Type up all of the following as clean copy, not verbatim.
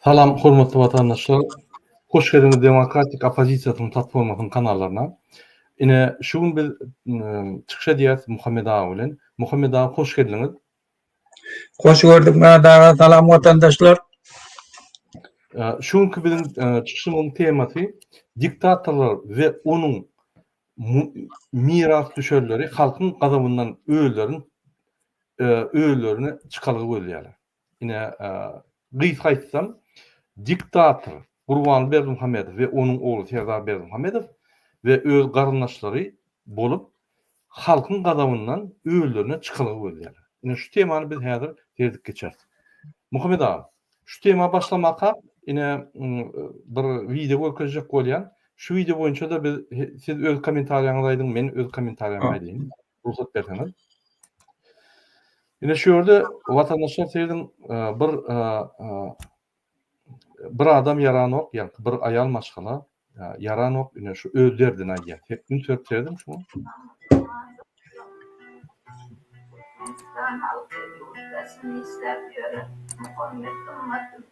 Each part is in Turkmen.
Salam hormatly watandaşlar. Hoş geldiňiz Demokratik oppozisiýasynyň platformasynyň kanallaryna. Ine şu gün biz çykyş edýäris Muhammet aga bilen. Muhammet aga hoş geldiňiz. Hoş gördük Myrat aga, salam watandaşlar. Şu günki biziň çykyşymyzyň temasy diktatorlar we onuň mirasdüşerleri halkyň gazabyndan özlerini özlerine çykalga gözleýärler. Ine, gysga aýtsam, diktator Gurbanguly Berdimuhamedow we onuň ogly Serdar Berdimuhamedow we öz garyndaşlary bolup, halkyň gazabyndan özlerine çykalga gözleýärler. Ine, şu temany biz häzir seredip geçeris. Muhammet aga, şu tema başlamakak, ine, bir wideo görkezjek bolýan. Şu wideo boýunça-da biz, siz öz kommentariýaňyzy aýdyň, men öz kommentariýamy aýdaýyn. Rugsat berseňiz. Ine şu ýerde watandaşlar serediň bir bir adam ýaranok, ýagny bir aýal maşgala ýaranok, ine şu öz derdini aýdýar. Üns berip serediň şuňa. Türkmenistan halky ýurtdaşyny işläp ýören Muhammet Gymmatyň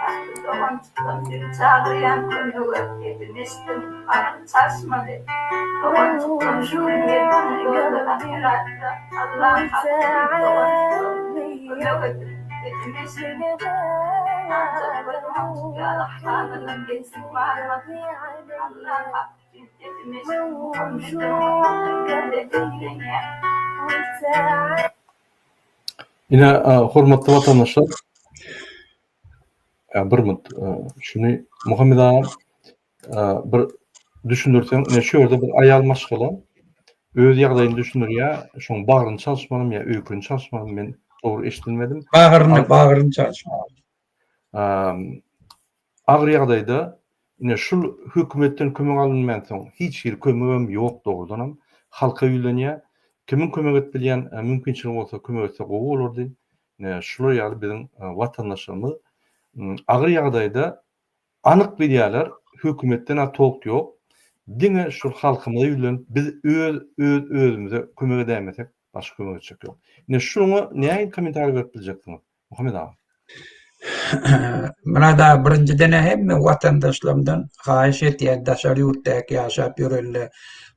ähli doganjyklarym sizi çagyrýan kömege sesimi eşdiň agyr çaşmaly doganjyklarym şu gün gelsin ýolda ahyratda Allaň haky üçin doganjyklarym kömek ediň sesimi eşidiň ancak gözüm açyk ýaly hanadan geçip barmasyn Allaň haky Ine, hormatly watandaşlar, bir minut, şuny Muhammet aga bir düşündirseň, ine şu ýerde bir aýal maşgala öz ýagdaýyny düşündirýär, şoň bagryny çalyşmalymy ýa öýkenini çalyşmalymy men dogry eşidilmedim. Bagryny, bagryny çalyşmaly. Agyr ýagdaýda ine şul hökümetden kömek alynmänsoň hiç hili kömegem ýok dogrudanam halka ýüzlenýär. Kimiň kömek edip bilýän mümkinçiligi bolsa kömek etse gowy bolardy. Ine şular ýaly biziň watandaşlarymyz agyr ýagdaýda anyk bilýärler hökümetden-ä tok ýok. Diňe şul halkymyza ýüzlenip biz öz öz özümize kömek edäýmesek başga kömek etjek ýok. Ine şuňa nähili kommentariý berip biljeksiňiz? Muhammet aga. Myrat aga birinjiden hemme watandaşlarymdan haýyş etýän daşary ýurtdaky ýaşap ýörenler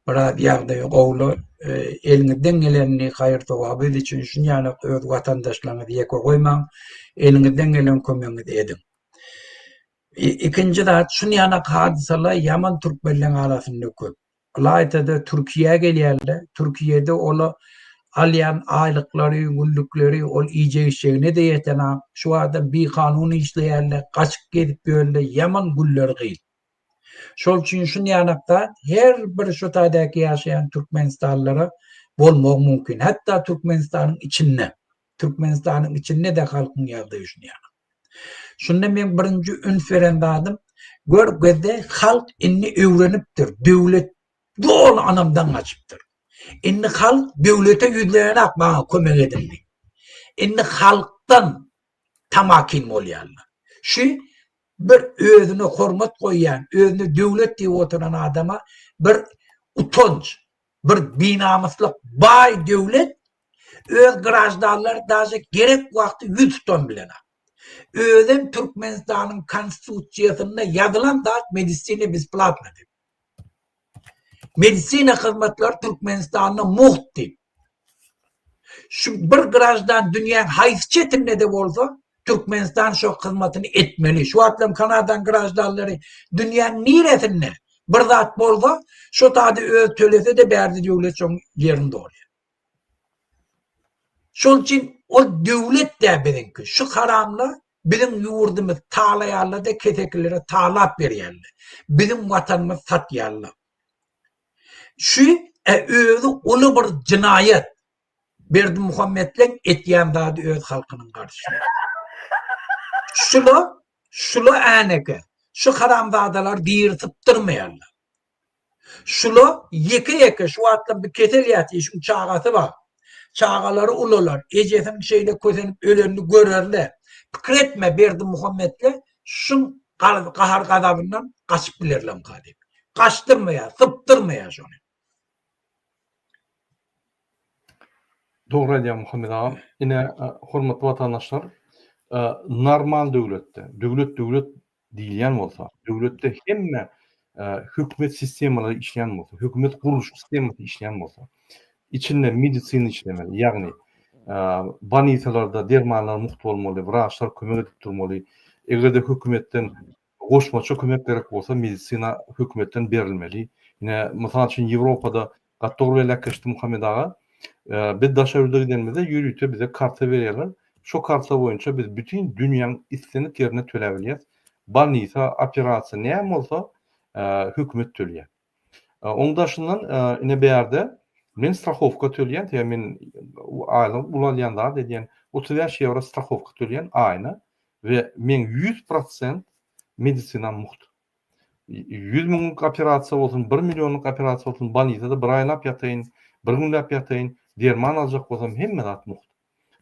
biraz ýagdaýy gowula e, eliňizden gelenini haýyr sogaby üçin şunýalak öz watandaşlaryňyzy ýeke goýmaň eliňizden gelen kömegiňizi ediň. Ikinji zat şunýalak hadysalar ýaman türkmenleň arasynda köp. Ylaýta-da Türkiýä gelýärler. Türkiýede ola alýan aýlyklary, günlükleri ol iýjek-içjegine-de ýetenak. Şu adam bikanun işleýärler, gaçyp gezip ýörler, ýaman günleri gyn. Şol üçin şunýanak zat her bir şu taýdaky ýaşaýan türkmenistanlylara bolmagy mümkin. Hatda Türkmenistanyň içinde. Türkmenistanyň içinde-de halkyň ýagdaýy şunýanak. Şunda meň birinji üns beren zadym, gör gözde halk indi öwrenipdir, döwlet doly anamdan gaçypdyr. Indi halk döwlete ýüzlenenak maňa kömek ediň diýip. Indi halkdan tamakin bolýarlar. Şu bir özüne hormat goýýan, özüne döwlet diýip oturan adama bir utanç, bir binamyslyk, baý döwlet öz graždanlary daže gerek wagty ýüz tutan bilenak. Özem Türkmenistanyň konstitusiýasynda ýazylan zat medisina besplatno diýip. Medisina hyzmatlary Türkmenistanda mugt diýip. Şu bir graždan dünýäň haýsy çetinde-de bolsa Türkmenistan şo hyzmatyny etmeli. Şu wagtlam Kanadanyň graždanlary dünýäň niresinde bir zat bolsa şo zady öz tölese-de bärde döwlet şoň ýerini dolýar. Şol üçin ol döwlet dä biziňki. Şu haramlar biziň ýurdumyz talaýarlar-da kesekilere talap berýärler. Biziň watanymyzy satýarlar. Şu özi uly bir jynaýat. Berdimuhametleň etýän zady öz halkynyň garşysyna. Şula, şula äneke, şu haramzadalar diri sypdyrmaýarlar. Şula ýeke-ýeke şu wagtlar bir kesel ýatyr, şuň çagasy bar. Çagalary ulalar, ejesiniň şeýle kösenip ölenini görerler. Pikir etme Berdimuhametle şuň gahar-gazabyndan gaçyp bilerlermika diýip. Gaçdyrmaýar, sypdyrmaýar şony. Dogry aýdýaň Muhammet agam. Ine, hormatly watandaşlar, Normal döwletde, döwlet döwlet diýilýän bolsa, döwletde hemme hökümet sistemalary işleýän bolsa, hökümet gurluş sistemasy işleýän bolsa, içinde medisina işlemeli, ýagny bolnisalarda dermanlar mugt bolmaly, wraçlar kömek edip durmaly. Eger-de hökümetden goşmaça kömek gerek bolsa, medisina hökümetden berilmeli. Ine, mysal üçin, Ýewropada gaty dogry belläp geçdi Muhammet aga. Biz daşary ýurda gidenimizde ýörite bize karta berýärler. Şo karta boýunça biz bütin dünýäň islendik ýerinde töläp bilýäs. Bolnisa, operasiýa näme bolsa, hökümet töleýär. Oň daşyndan ine bärde men strahowka töleýän, sebäbi men aýlyk uly alýan zat edýän, 35 ýewro strahowka töleýän aýyna we meň 100% medisinam mugt. 100 müňlük operasiýa bolsun, 1 millionlyk operasiýa bolsun, bolnisada bir aýlap ýataýyn, bir günläp ýataýyn, derman aljak bolsam hemme zat mugt.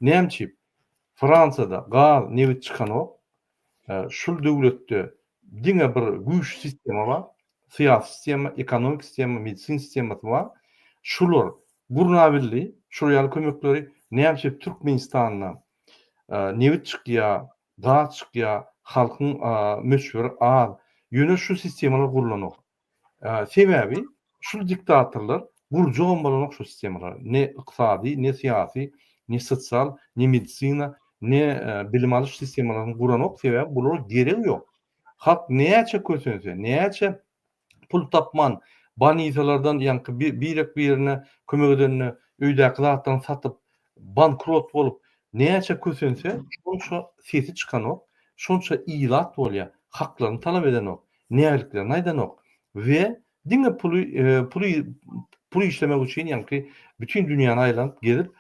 Näme üçin? Fransiýada gaz, nebit çykanok. Şul döwletde diňe bir güýç sistema bar, syýasy sistema, ekonomik sistema, medisina sistemasy bar. Şular gurnabildi, şular ýaly kömekleri. Näme üçin Türkmenistanda nebit çykýar, gaz çykýar, halkyň möçberi az. Ýöne şu sistemalar gurlanok. Sebäbi şul diktatorlar gurjagam bolanok şu sistemalary. Ne ykdysady, ne syýasy, ne sosial, ne medisina, ne bilim alyş sistemalaryny guranok. Sebäbi bulara geregi ýok. Halk näçe kösense, näçe pul tapman, bolnisalardan ýaňky birek-birine kömek edende öýdäki zatlaryny satyp, bankrot bolup, näçe kösense, şonça sesi çykanok, şonça ilat bolýar, haklaryny talap edenok, nägiliklerini aýdanok we diňe puly puly pul işlemek üçin ýaňky bütin dünýäni aýlanyp gezip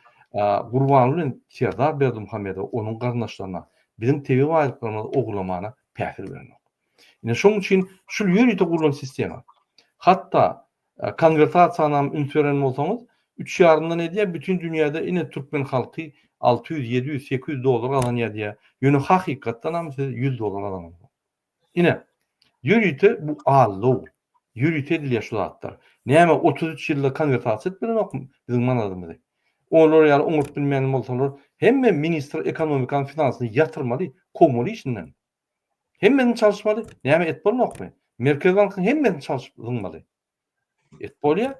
Gurbanguly bilen Serdar Berdimuhamedowa onuň garyndaşlaryna biziň tebigy baýlyklarymyzy ogurlamana päsgel berenok. Ine şoň üçin şul ýörite gurlan sistema. Hatda konwertasiýanam üns beren bolsaňyz üç ýarymdan edýär bütin dünýäde ine türkmen halky 600, 700, 800 dollar gazanýar diýýär. Ýöne hakykatdanam siz 100 dollar gazanaňyzok. Ine, ýörite bu aldaw. Ýörite edilýär şu zatlar. Näme 33 ýylda konwertasiýa edip bilenokmy biziň manadymyzy? Olar ýaly oňaryp bilmeýän bolsalar, hemme ministr ekonomikanyň finansyny ýatyrmaly, kowmaly işinden. Hemmesini çalyşmaly. Näme et bolmakmy? Merkezi bankyň hemmesini çalşyp zyňmaly. Et bolýar.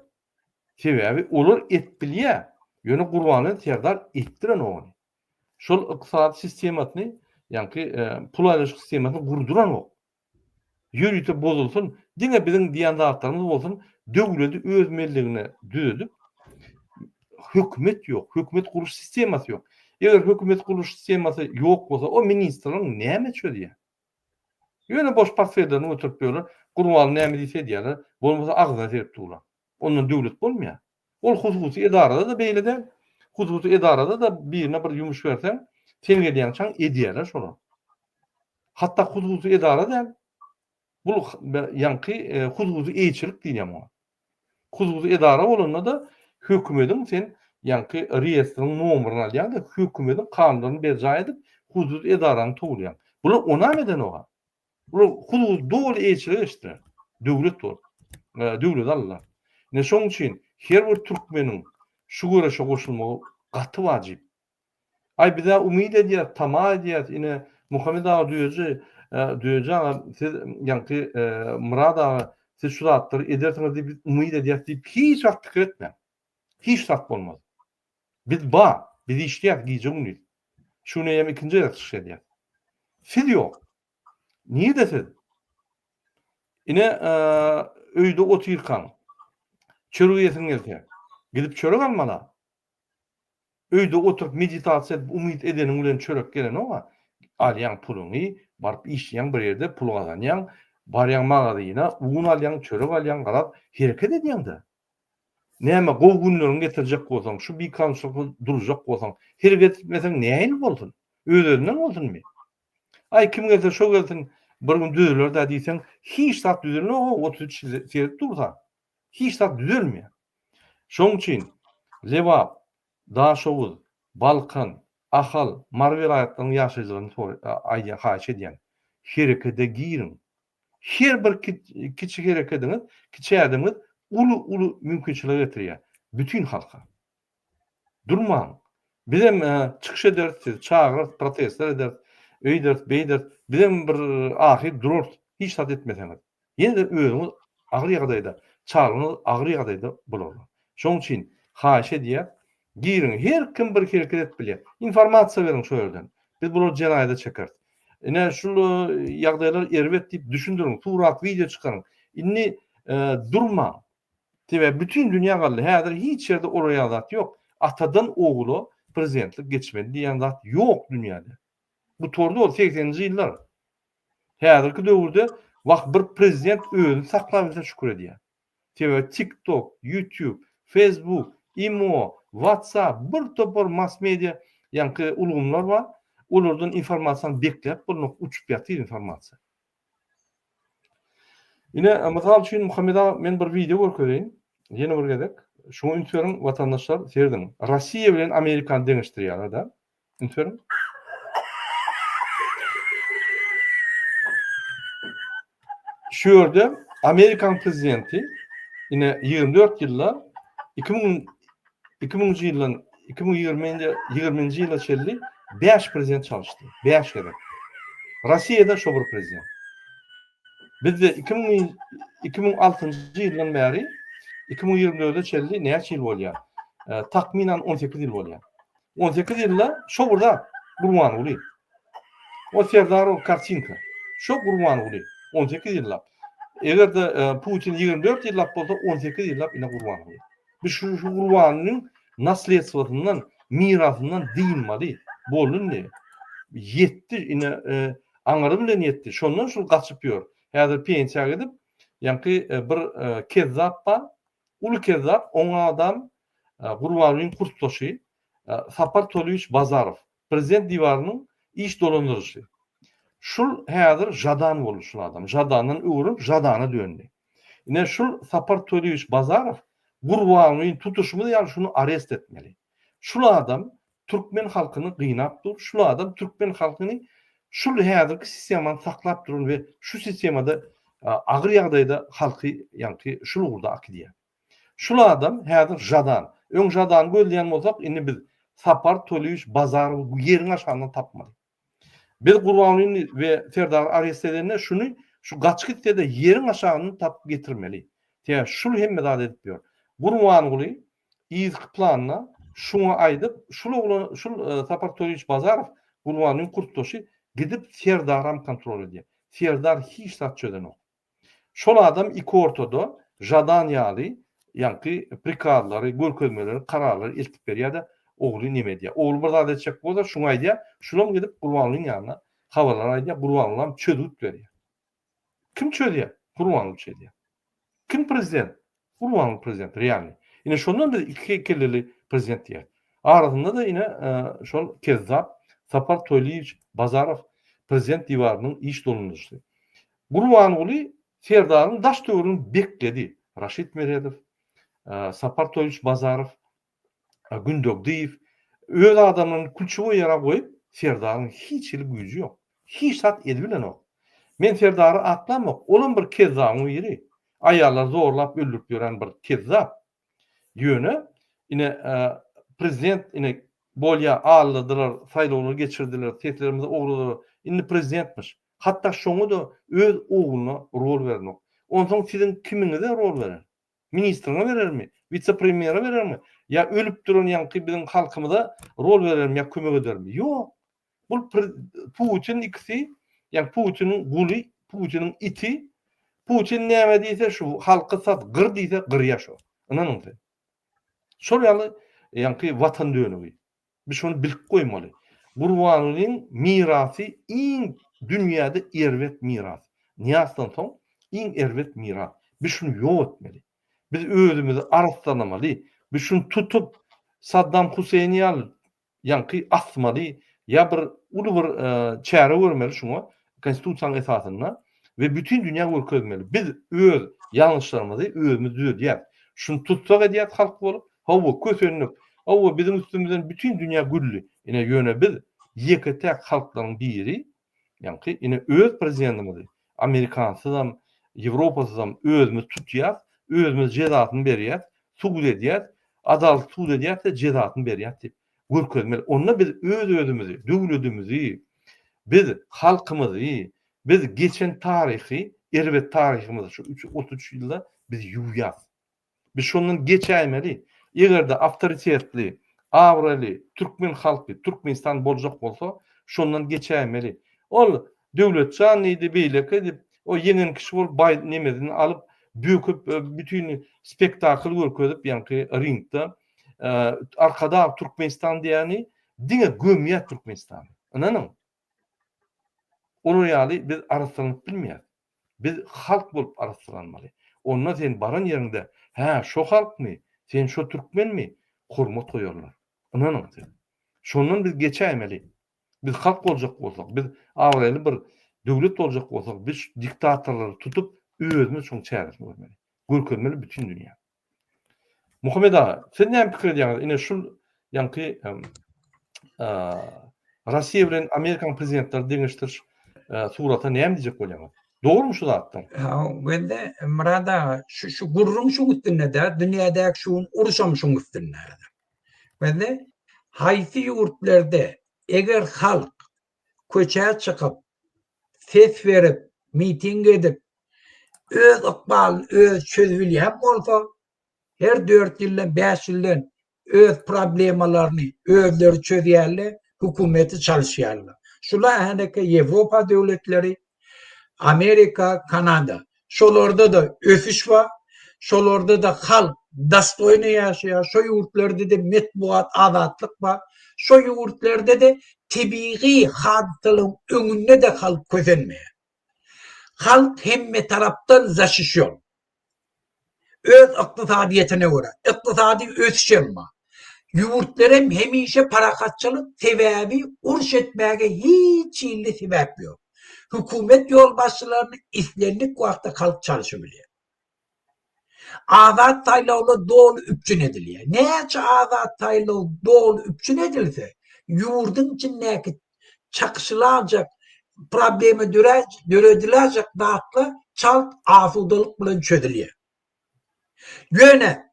Sebäbi olar et bilýär. Ýöne Gurbanguly Serdar etdirenok ony. Şol ykdysady sistemasyny, ýaňky pul aýlanyşyk sistemasyny gurduranok. Ýörite bozulsyn, diňe biziň diýen zatlarymyz bolsun, döwleti öz mellegine düzedip, hökümet ýok, hökümet guruş sistemasy ýok. Eger hökümet guruş sistemasy ýok bolsa, o ministrligiň näme çözýär? Ýöne boş portfellerini göterip ýörler, Gurbanguly näme diýse edýärler, bolmasa agzyna serip durlar. Ondan döwlet bolmaýar. Ol hususy edarada-da beýle däl. Hususy edarada-da birine bir ýumuş berseň, sen gelýänçäň edýärler şolar. Hatda hususy edara däl. Bul ýaňky hususy eýeçilik diýilýär muňa. Hususy edara bolanda-da hökümediň sen ýaňky reýestriň nomerini alýaň-da, hökümediň kanunlaryny berjaý edip, hususy edarany towlaýaň. Bular onam edenok-a. Bular hususy doly eýeçilige geçdiler. Döwlet bolup. Döwleti aldylar. Ine şonuň üçin her bir türkmeniň şu göreşe goşulmagy gaty wajyp. Aý bizä umyt edýäs, tama edýäs, ine Muhammet aga Düýeji, Düýeji aga siz ýaňky Myrat aga siz şu zatlary edersiňiz diýip biz umyt edýäs diýip hiç wagt pikir etmäň. Hiç zat bolmaz. Biz bar, biz işleýäs gije-gündiz. Şu gün eýýäm ikinji gezek çykyş edýäs. Siz ýok. Nirde siz? Ine, öýde otyrkaň, çörek iýesiň gelse, gidip çörek almaly-a. Öýde oturyp meditasiýa edip umyt edeniň bilen çörek gelenok-a. Alýaň puluňy, baryp işleýäň bir ýerde, pul gazanýaň, barýaň magazyna, un alýaň, çörek alýaň, garaz, hereket edýäň-dä. Näme, gowy günleriňi getirjek bolsaň, şu bikanunçylykda durjak bolsaň, hereket etmeseň nähili bolsun? Öz-özünden bolsunmy? Aý, kim gelse şo gelsin, bir gün düzeler-dä diýseň, hiç zat düzelmok-ow, 33 ýyl seredip dursa. Hiç zat düzelmeýär. Şonuň üçin Lebap, Daşoguz, Balkan, Ahal, Mary welaýatlarynyň ýaşaýjylaryny aýdýan, haýyş edýän, herekete giriň. Her bir kiçi herekediňiz, kiçi ädimiňiz uly-uly mümkinçilige getirýär bütin halka. Durmaň. Bizem çykyş ederis, sizi çagyrarys, protestler ederis. Öýderis, beýderis. Bizem bir ahyr durarys. Hiç zat etmeseňiz. Ýene-de özüňiz agyr ýagdaýda, çagalaryňyz agyr ýagdaýda bolarlar. Şonuň üçin haýyş edýäs, giriň, her kim bir hereket edip bilýär. Informasiýa beriň şo ýerden. Biz bulary jenaýata çekeris. Ine şul ýagdaýlar erbet diýip düşündiriň, surat, wideo çykaryň. Indi durmaň. Sebäbi bütin dünýä galdy. Häzir hiç ýerde olar ýaly zat ýok. Atadan ogula prezidentlik geçmeli diýen zat ýok dünýäde. Gutardy ol segseninji ýyllar. Häzirki döwürde wah bir prezident özüni saklap bilse şükür edýär. Sebäbi TikTok, YouTube, Facebook, Imo, WhatsApp bir topar mass media ýaňky ulgamlar bar. Olardan informasiýany bekläp bolmak uçup ýatyr informasiýa. Ine mysal üçin Muhammet aga men bir wideo görkezeýin. Ýene bir gezek. Şuňa üns beriň watandaşlar serediň. Rossiýa bilen Amerikany deňeşdirýärler-de. Üns beriň. Şu ýerde Amerikan prezidenti ine 24 ýylda 2000 2000-nji ýyldan 2020-nji 20-nji ýyla çenli 5 prezident çalyşdy. 5 gezek. Rossiýada şo bir prezident. Bizde 2000 2006-njy ýyldan bäri 2024-e çenli näçe ýyl bolýar? Takmynan 18 ýyl bolýar. 18 ýylda şo bir zat Gurbanguly. O Serdarow kartinka. Şo Gurbanguly 18 ýyllap. Eger-de e, Putin 24 ýyllap bolsa 18 ýyllap ine Gurbanguly. Biz şu, şu Gurbangulyň nasledstwosyndan, mirasyndan dynmaly. Boldy indi. Ýetdi ine e, aňyry bilen ýetdi. Şondan şul gaçyp ýör. Häzir pensiýa gidip, ýaňky e, bir e, kezzap bar. Uly kezzap, oňa adam Gurbangulyň kursdaşy Sapar Tolyýewiç Bazarow, prezident diwarynyň iş dolandyryjysy. Şul häzir Žadan boldy şul adam. Žadandan öwrenip Žadana döndi. Ine şul Sapar Tolyýewiç Bazarow Gurbangulyny tutuşymyz ýaly şuny arest etmeli. Şul adam türkmen halkyny gynap dur. Şul adam türkmen halkyny şul häzirki sistemany saklap duran we şu sistemada agyr ýagdaýda halky ýaňky şul ugurda akidýär. Şul adam häzir Žadan. Öň Žadany gözleýän bolsak, indi biz Sapar Tolyýewiç Bazarowy ýeriň aşagyndan tapmaly. Biz Gurbangulyny we Serdary arest edende şuny şu gaçyp gitse-de ýeriň aşagyndan tapyp getirmeli. Sebäbi şul hemme zady edip ýör. Gurbanguly yzky planda şuňa aýdyp, şul oglan, şul Sapar Tolyýewiç Bazarow Gurbangulynyň kursdaşy gidip Serdaram kontrol edýär. Serdar hiç zat çözenok. Şol adam iki ortada Žadan ýaly ýaňky prikazlary, görkezmeleri, kararlary eltip berýär-de, ogly neme edýär. Ogly bir zat etjek bolsa, şuňa aýdýar, şulam gidip Gurbangulyň ýanyna habarlary aýdýar, Gurbangulam çözgüt berýär. Kim çözýär? Gurbanguly çözýär. Kim prezident? Gurbanguly prezident realnyý. Ine şondan biz iki kelleli prezident diýýäs. Arasynda-da ine şol kezzap Sapar Toýlyýewiç Bazarow prezident diwarynyň iş dolandyryjysy. Gurbanguly Serdaryň daş töweregini bekledi. Raşid Meredow, Sapar Toýlyç Bazarow, Gündogdyýew öz adamlaryny külçegoý ýere goýup Serdaryň hiç hili güýji ýok. Hiç zat edibilenok. Men Serdary aklamok, olam bir kezzabyň biri. Aýallary zorlap öldürip ýören bir kezzap. Ýöne ine prezident ine bolýa aldadylar, saýlawlary geçirdiler, seslerimizi ogurladylar. Indi prezidentmiş. Hatda şoňa-da öz ogluna rol berenok. Onsoň siziň kimiňize rol berer? Ministriňe berermi? Wise-premýere berermi? Ýa ölüp duran ýaňky biziň halkymyza rol berermi ýa kömek edermi? Ýok. Bul Putin ikisi, ýagny Putiniň guly, Putiniň iti. Putin näme diýse şu halky sat, gyr diýse gyrýa şo. Ynanyň siz. Şol ýaly ýaňky watan dönügi. Biz şony bilip goýmaly. Gurbangulyň mirasy iň dünýäde erbet miras. Nyýazdan soň iň erbet miras. Biz şuny ýok etmeli. Biz özümizi arassalamaly. Biz şuny tutup Saddam Huseýn ýaly ýaňky asmaly ýa bir uly bir çäre görmeli şuňa konstitusiýanyň esasynda we bütin dünýä görkezmeli. Biz öz ýalňyşlarymyzy özümiz düzedýäs. Şuny tussag edýäs halk bolup. Hawa, kösendik. Hawa, biziň üstümizden bütin dünýä güldi. Ine, ýöne biz ýeke-täk halklaryň biri, ýaňky ine öz prezidentimizi amerikansyzam, ýewropasyzam özümiz tutýas, özümiz jezasyny berýäs, sud edýäs, adalatly sud edýäs-de jezasyny berýäs diýip görkezmeli. Onda biz öz-özümizi, döwletimizi, Biz halkymyzy, biz geçen taryhy, erbet taryhymyzy şu üç, 33 ýylda biz ýuwýas. Biz şondan geçäýmeli. Eger-de awtoritetli, abraýly türkmen halky, Türkmenistan boljak bolsa, şondan geçäýmeli. Ol Döwletjan diýdi, beýleki diýip, o ýeňen kişi bolup baý nemesini alyp, böküp, bütin spektakl görkezip, ýaňky ringde Arkadag Türkmenistan diýýäni diňe gömýär Türkmenistany. Ynanyň. Olar ýaly biz arassalanyp bilmeýäris. Biz halk bolup arassalanmaly. Onda sen baran ýeriňde, hä, şo halkmy, sen şo türkmenmi? Hormat goýarlar. Ynanyň siz. Şondan biz geçäýmeli. Biz halk boljak bolsak, biz abraýly bir döwlet boljak bolsak, biz şu diktatorlary tutup, özümiz şoň çäresini görmeli. Görkezmeli bütin dünýä. Muhammet aga, siz näme pikir edýäňiz? Ine şul ýaňky Russiýa bilen Amerikanyň prezidentleri deňeşdiriş surata näme diýjek bolýaňyz? Dogrumy şu zatlar? Ha, wende Myrat aga, şu şu gürrüň şuň üstünde-de, dünýädäki şu gün uruşam şuň üstünde. Wende haýsy ýurtlarda eger halk köçä çykyp, ses berip, miting edip, öz ykbalyny özi çözübilýän bolsa, her dört ýyldan, bäş ýyldan öz problemalaryny özleri çözýärler, hökümeti çalyşýarlar. Şular häneke Ýewropa döwletleri, Amerika, Kanada. Şolarda-da ösüş bar, şolarda-da halk dostoýny ýaşaýar, şo ýurtlarda-da metbugat azatlyk bar, şo ýurtlarda-da tebigy hadysalaryň öňünde-de halk kösenmeýär. Halk hemme tarapdan zaşişýon. Öz ykdysadyýetine görä, ykdysady ösüşem bar. Ýurtlarem hemişe parahatçylyk, sebäbi uruş etmäge hiç hili sebäp ýok. Hökümet ýolbaşçylaryny islendik wagtda halk çalşybilýär. Azat saýlawlar doly üpjün edilýär. Näçe azat saýlaw doly üpjün edilse, ýurduň içindäki çakyşylaýjak, problema dörediläýjek zatlar çalt asudalyk bilen çözülýär. Ýöne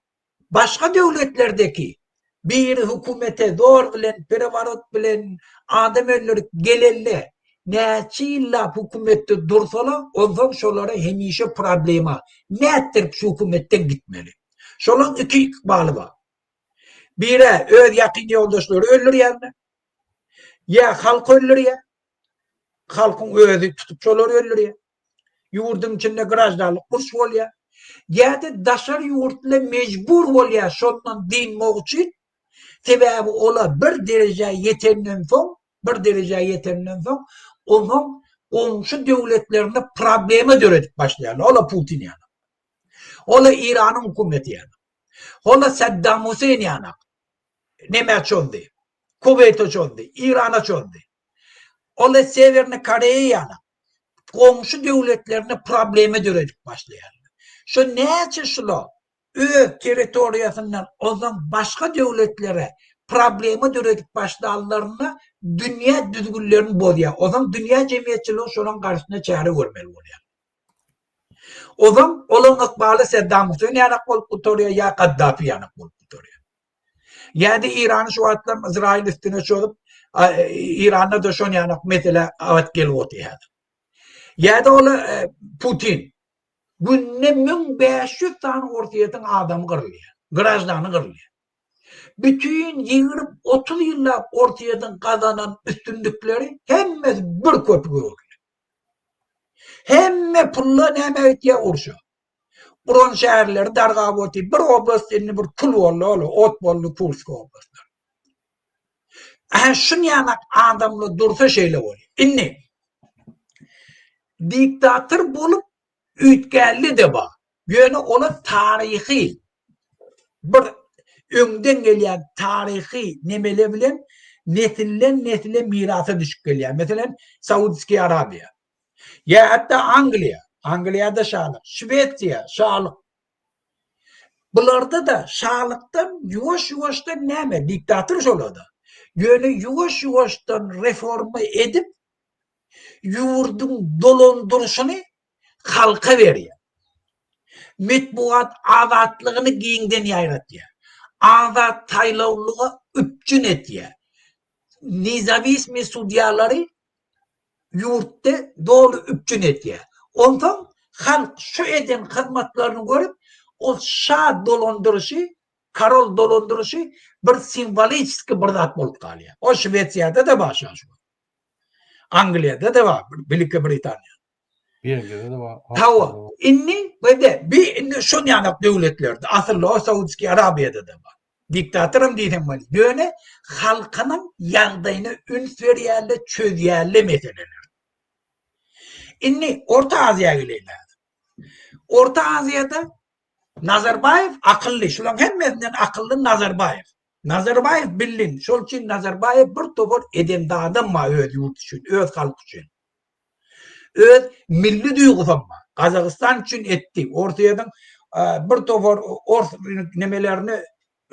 başga döwletlerdeki biri hökümete zor bilen, pereworot bilen adam öldürip gelende näçe ýyllap hökümetde dursalar, onsoň şolara hemişe problema, nätdirip şu hökümetden gitmeli. Şolaň iki ykbaly bar. Biri öz ýakyn ýoldaşlary öldürýärler. Ýa halk öldürýär. Halkyň özi tutup şolary öldürýär. Ýurduň içinde graždanlyk uruş bolýar. Ýa-da daşary ýurtly mejbur bolýar şondan dynmak üçin. Sebäbi olar bir derejä ýetenden soň, bir derejä ýetenden soň, onuň goňşy döwletlerinde problema döredip başlaýarlar. Ola Putin ýaly. Ola Iranyň hökümeti ýaly. Ola Saddam Huseýn ýaly. Nämä çozdy? Kuweýte çozdy, Irana çozdy. Ol Sewerni Koreýa ýaly goňşy döwletlerinde problema döredip başlaýarlar. Şo näçe şula öz territoriýasyndan ondan başga döwletlere problema döredip başlanlarynda dünýä düzgünlerini bozýar. Ondan dünýä jemgyýetçiligi şolaň garşysyna çäre görmeli bolýar. Ozan olaň ykbaly Seddam Huseýn ýanak bolup gutarýar ýa Gaddafi ýanak bolup gutarýar. Ýa-da Irany şu wagtlam Izrail üstüne çozup, Iranda-da şon ýanak mesele gabat gelip otyr häzir. Ýa-da ol e, Putin günde 1500 sany Orsýetiň adamy gyrylýar, graždany gyrylýar. Bütin 20-30 ýyllap Orsýetiň gazanan üstünlikleri hemmesi bir köpüge öwrüldi. Hemme pulla näme gitýär urşa. Guran şäherleri dargap otyr. Bir oblast indi bir kül boldy ol, ot boldy Kursk oblastlar. Aha şunýanak adamlar dursa şeýle bolýar. Indi diktator bolup üýtgänli-de bar. Ýöne olar taryhy bir öňden gelýän taryhy nemele bilen nesilden nesile mirasa düşüp gelýär. Meselem, Saudskiý Arabiýa. Ýa hatda Angliýa. Angliýada şalyk, Şwesiýa şalyk. Bularda-da şalykdan ýuwaş-ýuwaşdan näme, diktator şolarda. Ýöne ýuwaş-ýuwaşdan reforma edip, ýurduň dolandyryşyny halka berýär. Metbugat azatlygyny giňden ýaýratýar. Azat saýlawlyga üpjün etýär. Nezawismiý sudýalary. ýurtda doly üpjün edýär. Onsoň halk şu eden hyzmatlaryny görüp, ol şa dolandyryşy, korol dolandyryşy bir simwoliçeskiý bir zat bolup galýar. O Şwesiýada-da bar şa şu wagt. Angliýada-da bar, Beýik Britaniýada. Belgiýada-da bar. Hawa, indi we bi indi şon ýanak döwletlerde, asylly o Saudskiý Arabiýada-da bar. Diktatoram diýseň bolýar. Ýöne halkynyň ýagdaýyna üns berýärler, çözýärler meseleleri. Indi Orta Aziýa geleýin häzir. Orta Aziýada Nazarbaýew akylly, şularyň hemmesinden akylly Nazarbaýew. Nazarbaýew bildin, şol üçin Nazarbaýew bir topar eden zadam bar öz ýurdy üçin, öz halky üçin. Öz milli duýgusam bar. Gazagystan üçin etdi. Orsýetiň bir topar ors nemelerini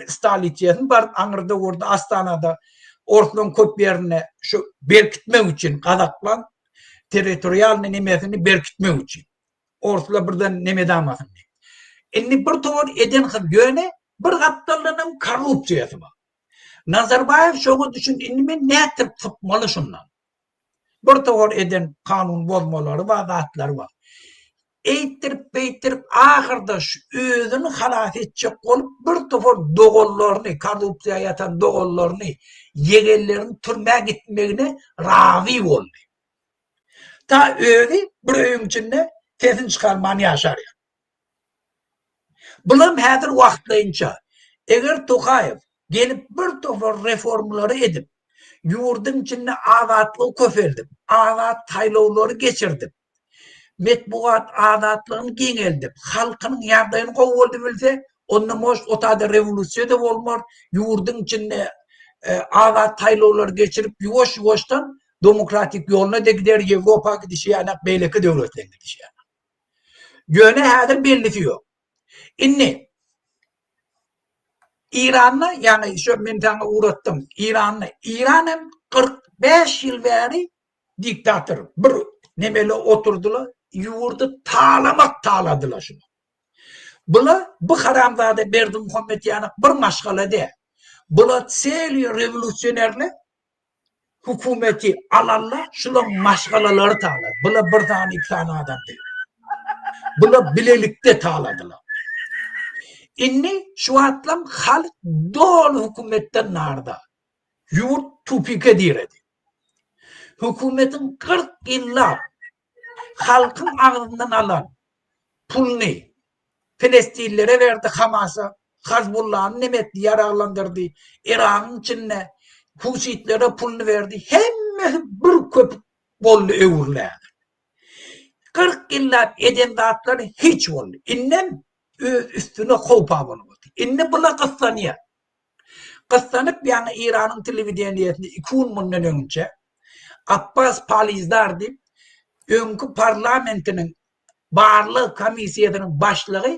stolisiýasyny baryp aňyrda gurdy Astanada. Orslaryň köp ýerinde şu berkitmek üçin gazaklaň territorialny nemesini berkitmek üçin. Orslar birden neme damasyn diýip. Indi bir topar eden hyz ýöne bir gapdaldanam korrupsiýasy bar. Nazarbaýew şoňa düşündi indi men nätdirip sypmaly şundan. Bir topar eden kanun bozmalary bar, zatlary bar. Eýtdirip-beýtdirip ahyrda şu özüni halas etjek bolup bir topar doganlaryny, korrupsiýa ýatan doganlaryny, ýegenlerini türmä gitmegine razy boldy. Ta özi bir öýüň içinde sesini çykarman ýaşar ýaly. Bulam häzir wagtlaýynça. Eger Tokaýew gelip bir topar reformlary edip, ýurduň içinde azatlygy köpeldip, azat saýlawlary geçirdip, metbugat azatlygyny giňeldip, halkynyň ýagdaýyny gowudyp bilse, onda может o taýda rewolýusiýa-da bolmar, ýurduň içinde azat saýlawlary geçirip, ýuwaş-ýuwaşdan demokratik ýoluna-da gider, Ýewropa gidişi ýaly, beýleki döwletleriň gidişi ýaly. Ýöne häzir bellisi ýok. Indi Iranda, ýagny şu men saňa ugratdym, Iranda, Iran hem 45 ýyl bäri diktator. Bir nemeli oturdylar, ýurdy talamak taladylar şuny. Bula bu haramzada Berdimuhammet ýanak bir maşgala däl. Bula çeli rewolýusionerler Hökümeti alanlar şulaň maşgalalary talar. Bula bir sany iki sany adam değil. Bula bilelikde taladylar. Indi şu wagtlam halk doly hökümetden narda. Ýurt tupike diredi. Hökümetiň 40 ýyllap halkyň agzyndan alan puluny Pelestinlere berdi Hamasa, Hazbullany neme etdi ýaraglandyrdy, Yragyň içinde Husitlere puluny berdi, hemmesi bir köpük boldy öwrüldi häzir. 40 ýyllap eden zatlary hiç boldy. Indem öz üstüne howp abanyp otyr. Indi bula gyssanýar. Gyssanyp ýaňy Eýranyň telewideniýesinde iki gün mundan öňçe Abbas Palizdar diýip öňki parlamentiniň barlag komissiýasynyň başlygy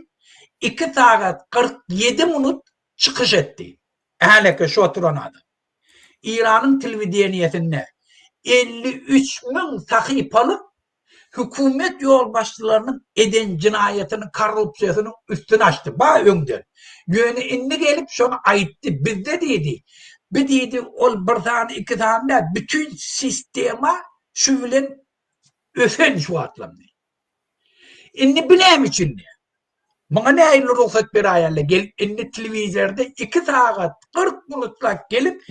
iki sagat 47 minut çykyş etdi. Häleki şu oturan adam. Eýranyň telewideniýesinde 53 müň sahypalyk hökümet ýolbaşçylarynyň eden jenaýatynyň, korrupsiýasynyň üstüni açdy. Ba öňden. Ýöne indi gelip şony aýtdy. Bizde diýdi. Bi diýdi, ol bir sany, iki sany däl, bütin sistema şu bilen ösen şu wagtlam diýdi. Indi bi näme üçin diýýär. Muňa nähili rugsat beraýerler gelip indi telewizorda 2 sagat 40 minutlap gelip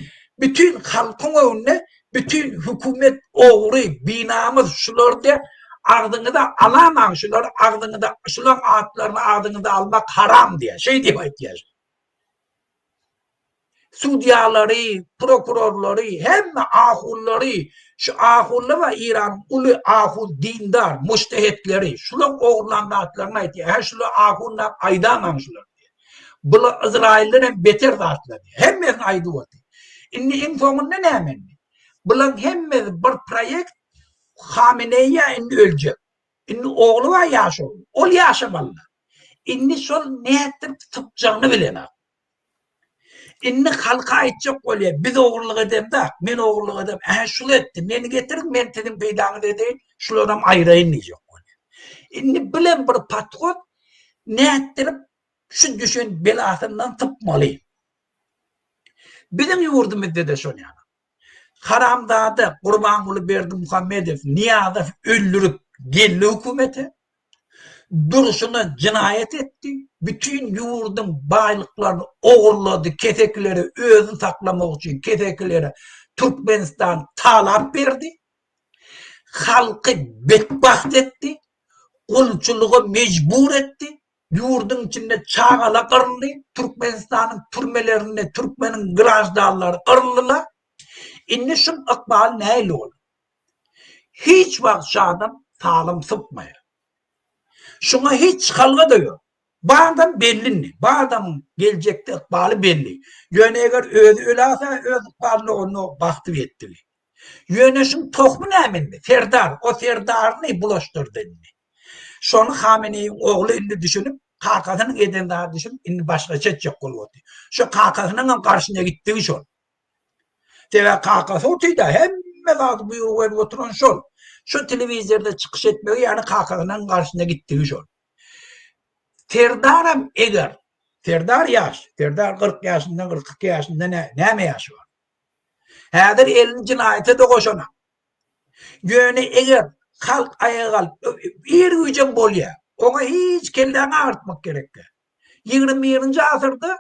bütin halkyň öňünde bütin hökümet ogry binamys şular diýip agzyňyza alamaň şulary agzyňyza şulaň atlaryny agzyňyza almak haram diýýär şeý diýip aýtýar. Sudýalary, prokurorlary, hemme ahullary, şu ahullar bar Eýranyň uly ahun dindar, mujtehetleri, şulaň ogurlan zatlaryny aýtýar. Hä şular ahunlar aýdamaň şular diýýär. Bular Yzraýyldan hem beter zatlar diýýär. Hemmesini aýdyp otyr. Indi iň soňunda näme indi? Bulaň hemmesi bir proýekt Hameneýä indi öljek. Indi ogly bar ýaş ogly. Ol ýaşamaly. Indi şol nätdirip sypjagyny bilenok. Indi halka aýtjak bolýar, biz ogurlyk edemzok, men ogurlyk edem, ähä şul etdi, meni getiriň, men siziň peýdaňyzy edeýin, şularam aýraýyn diýjek bolýar. Indi bilen bir podhod nätdirip şu düşen belasyndan sypmaly. Biziň ýurdumyzda-da şol ýaly. Haramzada Gurbanguly Berdimuhamedow Nyýazow öldürip geldi hökümete. Durşuna jenaýat etdi. Bütin ýurduň baýlyklaryny ogurlady, kesekilere özüni saklamak üçin kesekilere Türkmenistan talap berdi. Halky betbagt etdi. Gulçulyga mejbur etdi. Ýurduň içinde çagala gyryldy. Türkmenistanyň türmelerinde türkmeniň graždanlary gyryldylar. Indi şuň ykbaly nähili bolar? Hiç wagt şu adam salym sypmaýar. Şuňa hiç çykalga-da ýok. Bu adam belli indi. Bu adamyň geljekde ykbaly belli. Ýöne eger özi öläse öz ykbalyna onda bagty ýetdigi. Ýöne şuň tohmy näme indi? Serdar. O serdaryny bulaşdyrdy indi. Şony Hameneýiň ogly indi düşünip, kakasynyň eden zadyny düşünip, indi başgaça etjek bolup otyr. Şo kakasynyňam garşyna gitdigi şol. Sebäbi kakasy otyda hemme zady buýruk berip oturan şol. Şu telewizorda çykyş etmegi ýagny kakasynyň garşyna gitdigi şol. Serdaram eger Serdar ýaş, Serdar 40 ýaşynda, 42 ýaşynda näme ýaşy bar? Häzir elini jenaýata-da goşanak. Ýöne eger halk aýaga galyp, ir güýjem bolýar. Oňa hiç kelläňi agyrtmak gerek däl. 21-nji asyrda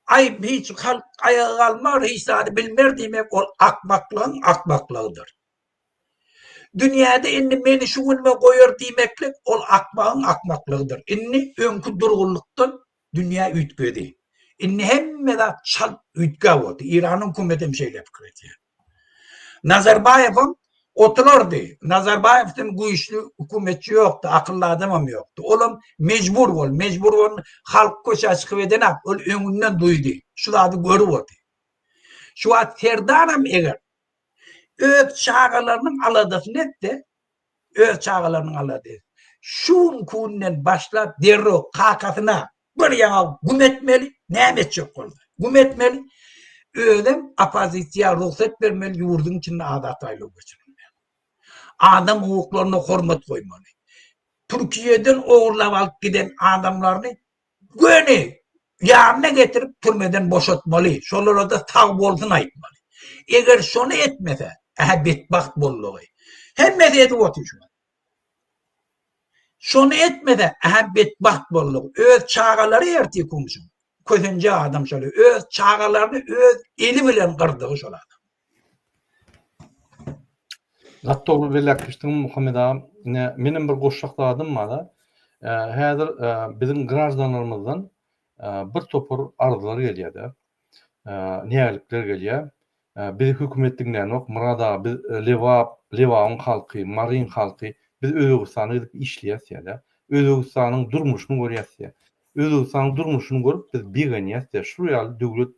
Aý hiç halk aýaga galmar hiç zady bilmer diýmek ol akmaklygyň akmaklygydyr. Dünýäde indi meni şu günüme goýar diýmeklik ol akmagyň akmaklygydyr. Indi öňki durgunlykdan dünýä üýtgedi. Indi hemme zat çalt üýtgäp otyr. Iranyň hökümetem şeýle pikir edýär. Nazarbaýewem oturardy. Nazarbaýewden güýçli hökümetçi ýokdy, akylly adamam ýokdy. Olam mejbur boldy. Mejbur boldy. Halk köçä çykyp edenak, ol öňünden duýdy. Şu zady görüp otyr. Şu wagt Serdaram eger öz çagalarynyň aladasyny etse, öz çagalarynyň aladasy. Şu günki günden başlap derrew kakasyna bir ýaňa güm etmeli, näme etjek bolsa, güm etmeli. Özem oppozisiýa rugsat bermeli, ýurduň içinde azat saýlaw geçirmeli. Adam hukuklaryna hormat goýmaly. Türkiýeden ogurlap alyp giden adamlaryny göni ýanyna getirip türmeden boşatmaly, şolara-da sag bolsun aýtmaly. Eger şony etmese, ähä betbagt boldugy. Hemmesi edip otyr şu wagt. Şony etmese, ähä betbagt boldugy. Öz çagalary ertir kumşuň. Kösenje adam şol. Öz çagalaryny öz eli bilen gyrdygy şol adam. Gaty dogry belläp geçdiň Muhammet agam. Ine menem bir goşjak zadym bar. Häzir biziň graždanlarymyzdan bir topar arzlar gelýär-de. Nägilikler gelýär. Bizi hökümet diňlänok. Myrat aga biz Lebap, Lebabyň halky, Maryň halky biz Özbegistana gidip işleýäs diýýär-de. Özbegistanyň durmuşyny görýäs diýýär. Özbegistanyň durmuşyny görüp biz begenýäs diýýär. Şul ýaly döwlet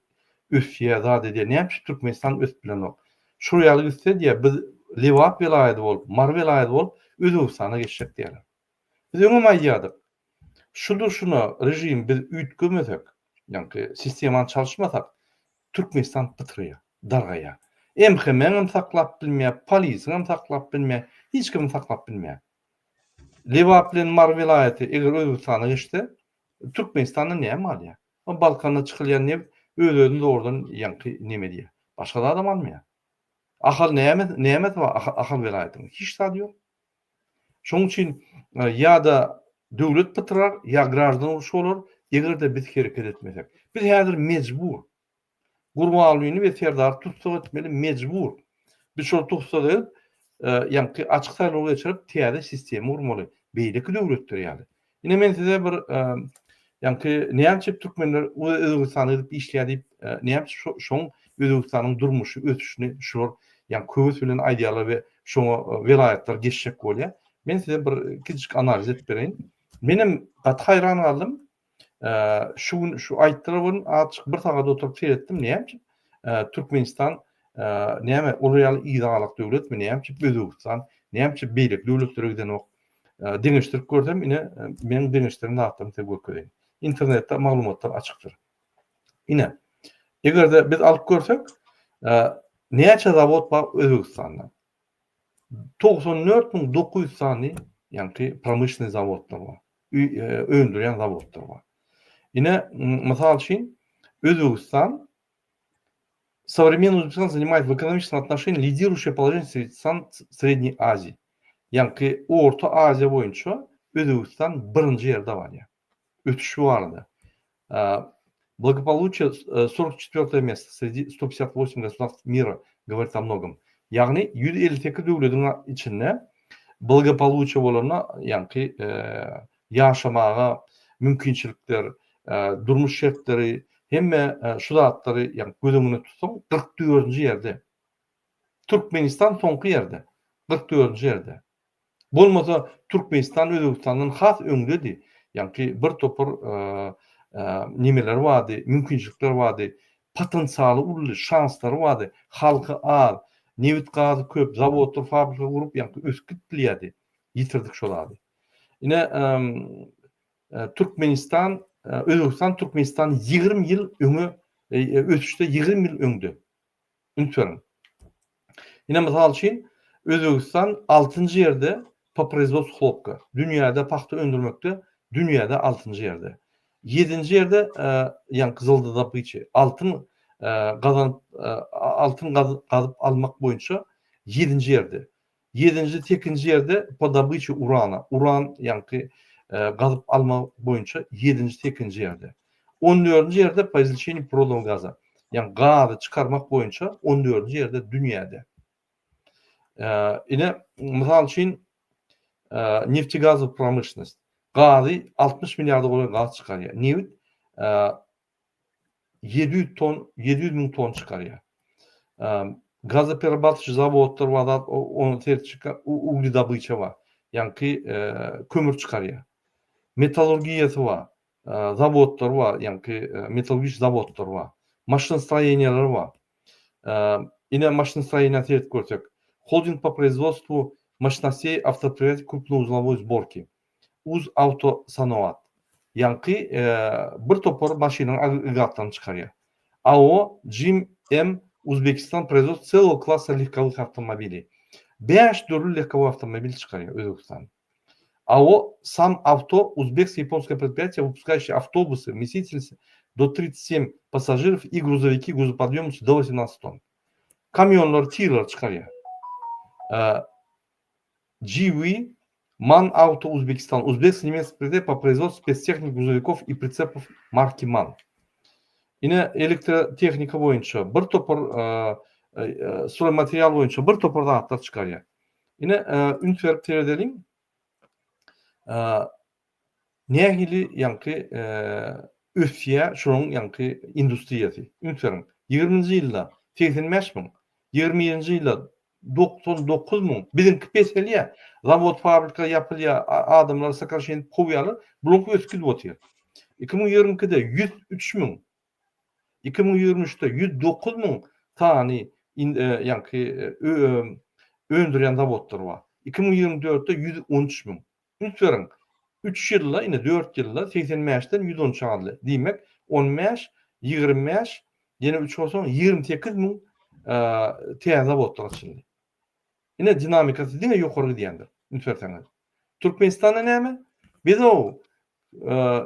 ösýär, zat edýär. Näme üçin Türkmenistan ösüp bilenok? Şul ýaly gitse diýýär, biz Lebap welaýady bolup, Mary welaýady bolup Özbegistana geçjek diýýärler. Biz öňem aýdýardyk. Şu durşuna režim biz üýtgemesek, ýaňky sistemany çalyşmasak, Türkmenistan pytraýar, dargaýar. MHM-em saklap bilmeýär, polisiňem saklap bilmeýär, hiç kimem saklap bilmeýär. Lebap bilen Mary welaýaty eger Özbegistana geçse, Türkmenistanda näme galýar? O Balkanda çykylýan nebit öz-özüni zordan ýaňky neme edýär. Başga zadam almaýar. Ahal näme nämesi bar Ahal welaýatynyň? Hiç zady ýok. Şonuň üçin ýa-da döwlet pytrar, ýa graždan urşy bolar, eger-de biz hereket etmesek. Biz häzir mejbur. Gurbangulyny we Serdary tussag etmeli mejbur. Biz şol tussag edip, ýaňky açyk saýlaw geçirip, täze sistema gurmaly, beýleki döwletler ýaly. Ine men size bir ýaňky näme üçin türkmenler Özbegistana gidip işleýär diýip, näme üçin şoň Özbegistanyň durmuşy ösüşini şular ýaňky höwes bilen aýdýarlar we şoňa welaýatlar geçjek bolýar. Men size bir kiçijik analiz edip bereýin. Menem gaty haýran galdym. Şu gün şu aýtdylar welin azajyk bir sagat oturyp seretdim näme üçin Türkmenistan näme olar ýaly yza galak döwletmi näme üçin Özbegistan näme üçin beýleki döwletlere gidenok deňeşdirip görsem ine meniň deňeşdiren zatlarymy size görkezeýin. Internetde maglumatlar açykdyr. Ine eger-de biz alyp görsek näçe zawod bar Özbegistanda? 94900 sany ýaňky promyşlennyý zawodlar bar. Öndürýän zawodlar bar. Ine mysal üçin Özbegistan. Современный Узбекистан занимает в экономическом отношении лидирующее положение среди стран Средней Азии. Ýaňky Orta Aziýa boýunça Özbegistan birinji ýerde barýar. Ösüş barada. Благополучие 44 место среди 158 государств мира говорит о многом. Ýagny 158 döwlediň içinde благополучие bolanda ýaňky ýaşamaga mümkinçilikler, durmuş şertleri hemme şu zatlary ýagny göz öňünde tutsaň 44-nji ýerde. Türkmenistan soňky ýerde, 44-nji ýerde. Bolmasa Türkmenistan Özbegistandan has öňdedi. Ýaňky bir topar nemeleri bardy, mümkinçilikleri bardy, potensialy uly, şanslary bardy, halky az, nebit gazy köp, zawodlar, fabrikalar gurup ýaňky ösüp gidip bilýärdi. Ýitirdik şo zady. Ine Türkmenistan, Özbegistan Türkmenistan 20 ýyl öňe ösüşde 20 ýyl öňde. Üns beriň. Ine mysal üçin Özbegistan altynjy ýerde po proizvodstvu hlopka. Dünýäde pagta öndürmekde dünýäde altynjy ýerde. Ýedinji ýerde ýaňky zolotodobыча, altyn gazanyp altyn gazyp almak boýunça ýedinji ýerde. Ýedinji, sekizinji ýerde po dobyçe urana, uran ýaňky gazyp alma boýunça ýedinji, sekizinji ýerde. On dördünji ýerde po izlečeniýu prirodnogo gaza, ýagny gazy çykarmak boýunça on dördünji ýerde dünýäde. Ine, mysal üçin, neftegazowy promyşlennost, gazy 60 milliarda golaý gaz çykarýar, nebit 700 ton, 700 müň ton çykarýar. Gazopererabatyjy zawodlar bar, zat ony serçika ugledobычa bar. Ýaňky kömür çykarýar. Metallurgiýasy bar, zawodlar bar, ýaňky metallurgiýa zawodlar bar. Maşynostroýeniýalar bar. Ine maşynostroýeniýa seredip görsek. Holding po производству мощностей автопредприятий крупноузловой сборки. Uzavtosanoat. Ýaňky bir topar maşynyň agregatlaryny çykarýar. AO Jim M Uzbekistan proizwodstwo celого klassa legkowych awtomobiley. Bäş dürli legkowoý awtomobil çykarýar Özbegistan. AO Sam Avto uzbeksko-ýaponskoe predpriýatiýe wypuskaýuşie awtobusy wmestitelnosti do 37 passažirow i gruzowiki gruzopodýomnostýu do 18 ton. Kamýonlary, tirleri çykarýar. GV Man Auto Uzbekistan, uzbeksko-nemesskiý predpriýatiýe po proizwodstwu spesstehnik gruzowikow i pritsepov marki man. Ine elektrotehnika boýunça bir topar stroýmaterial boýunça bir topar zatlar çykarýar. Ine üns berip seredeliň. Nähili ýaňky ösýär şonuň ýaňky industriýasy. Üns beriň. Ýigriminji ýylda 85 müň, ýigriminji ýylda 99 müň. Biziňki peselýär. Zawod, fabrika ýapylýar, adamlary sokraşeniýe edip kowýarlar. Bularyňky ösüp gidip otyr. 2022-de 103 müň, 2023-de 109 müň sany ýaňky öndürýän zawodlar bar. 2024-de 113 müň. Üns beriň, üç ýylda, ine dört ýylda 85-den 113 galdy. Diýmek, 15, 25, ýene üç goşsaň 28 müň täze zawodlar açyldy. Ine dinamikasy diňe ýokary gidýändir, üns berseňiz. Türkmenistanda näme? Biz-ow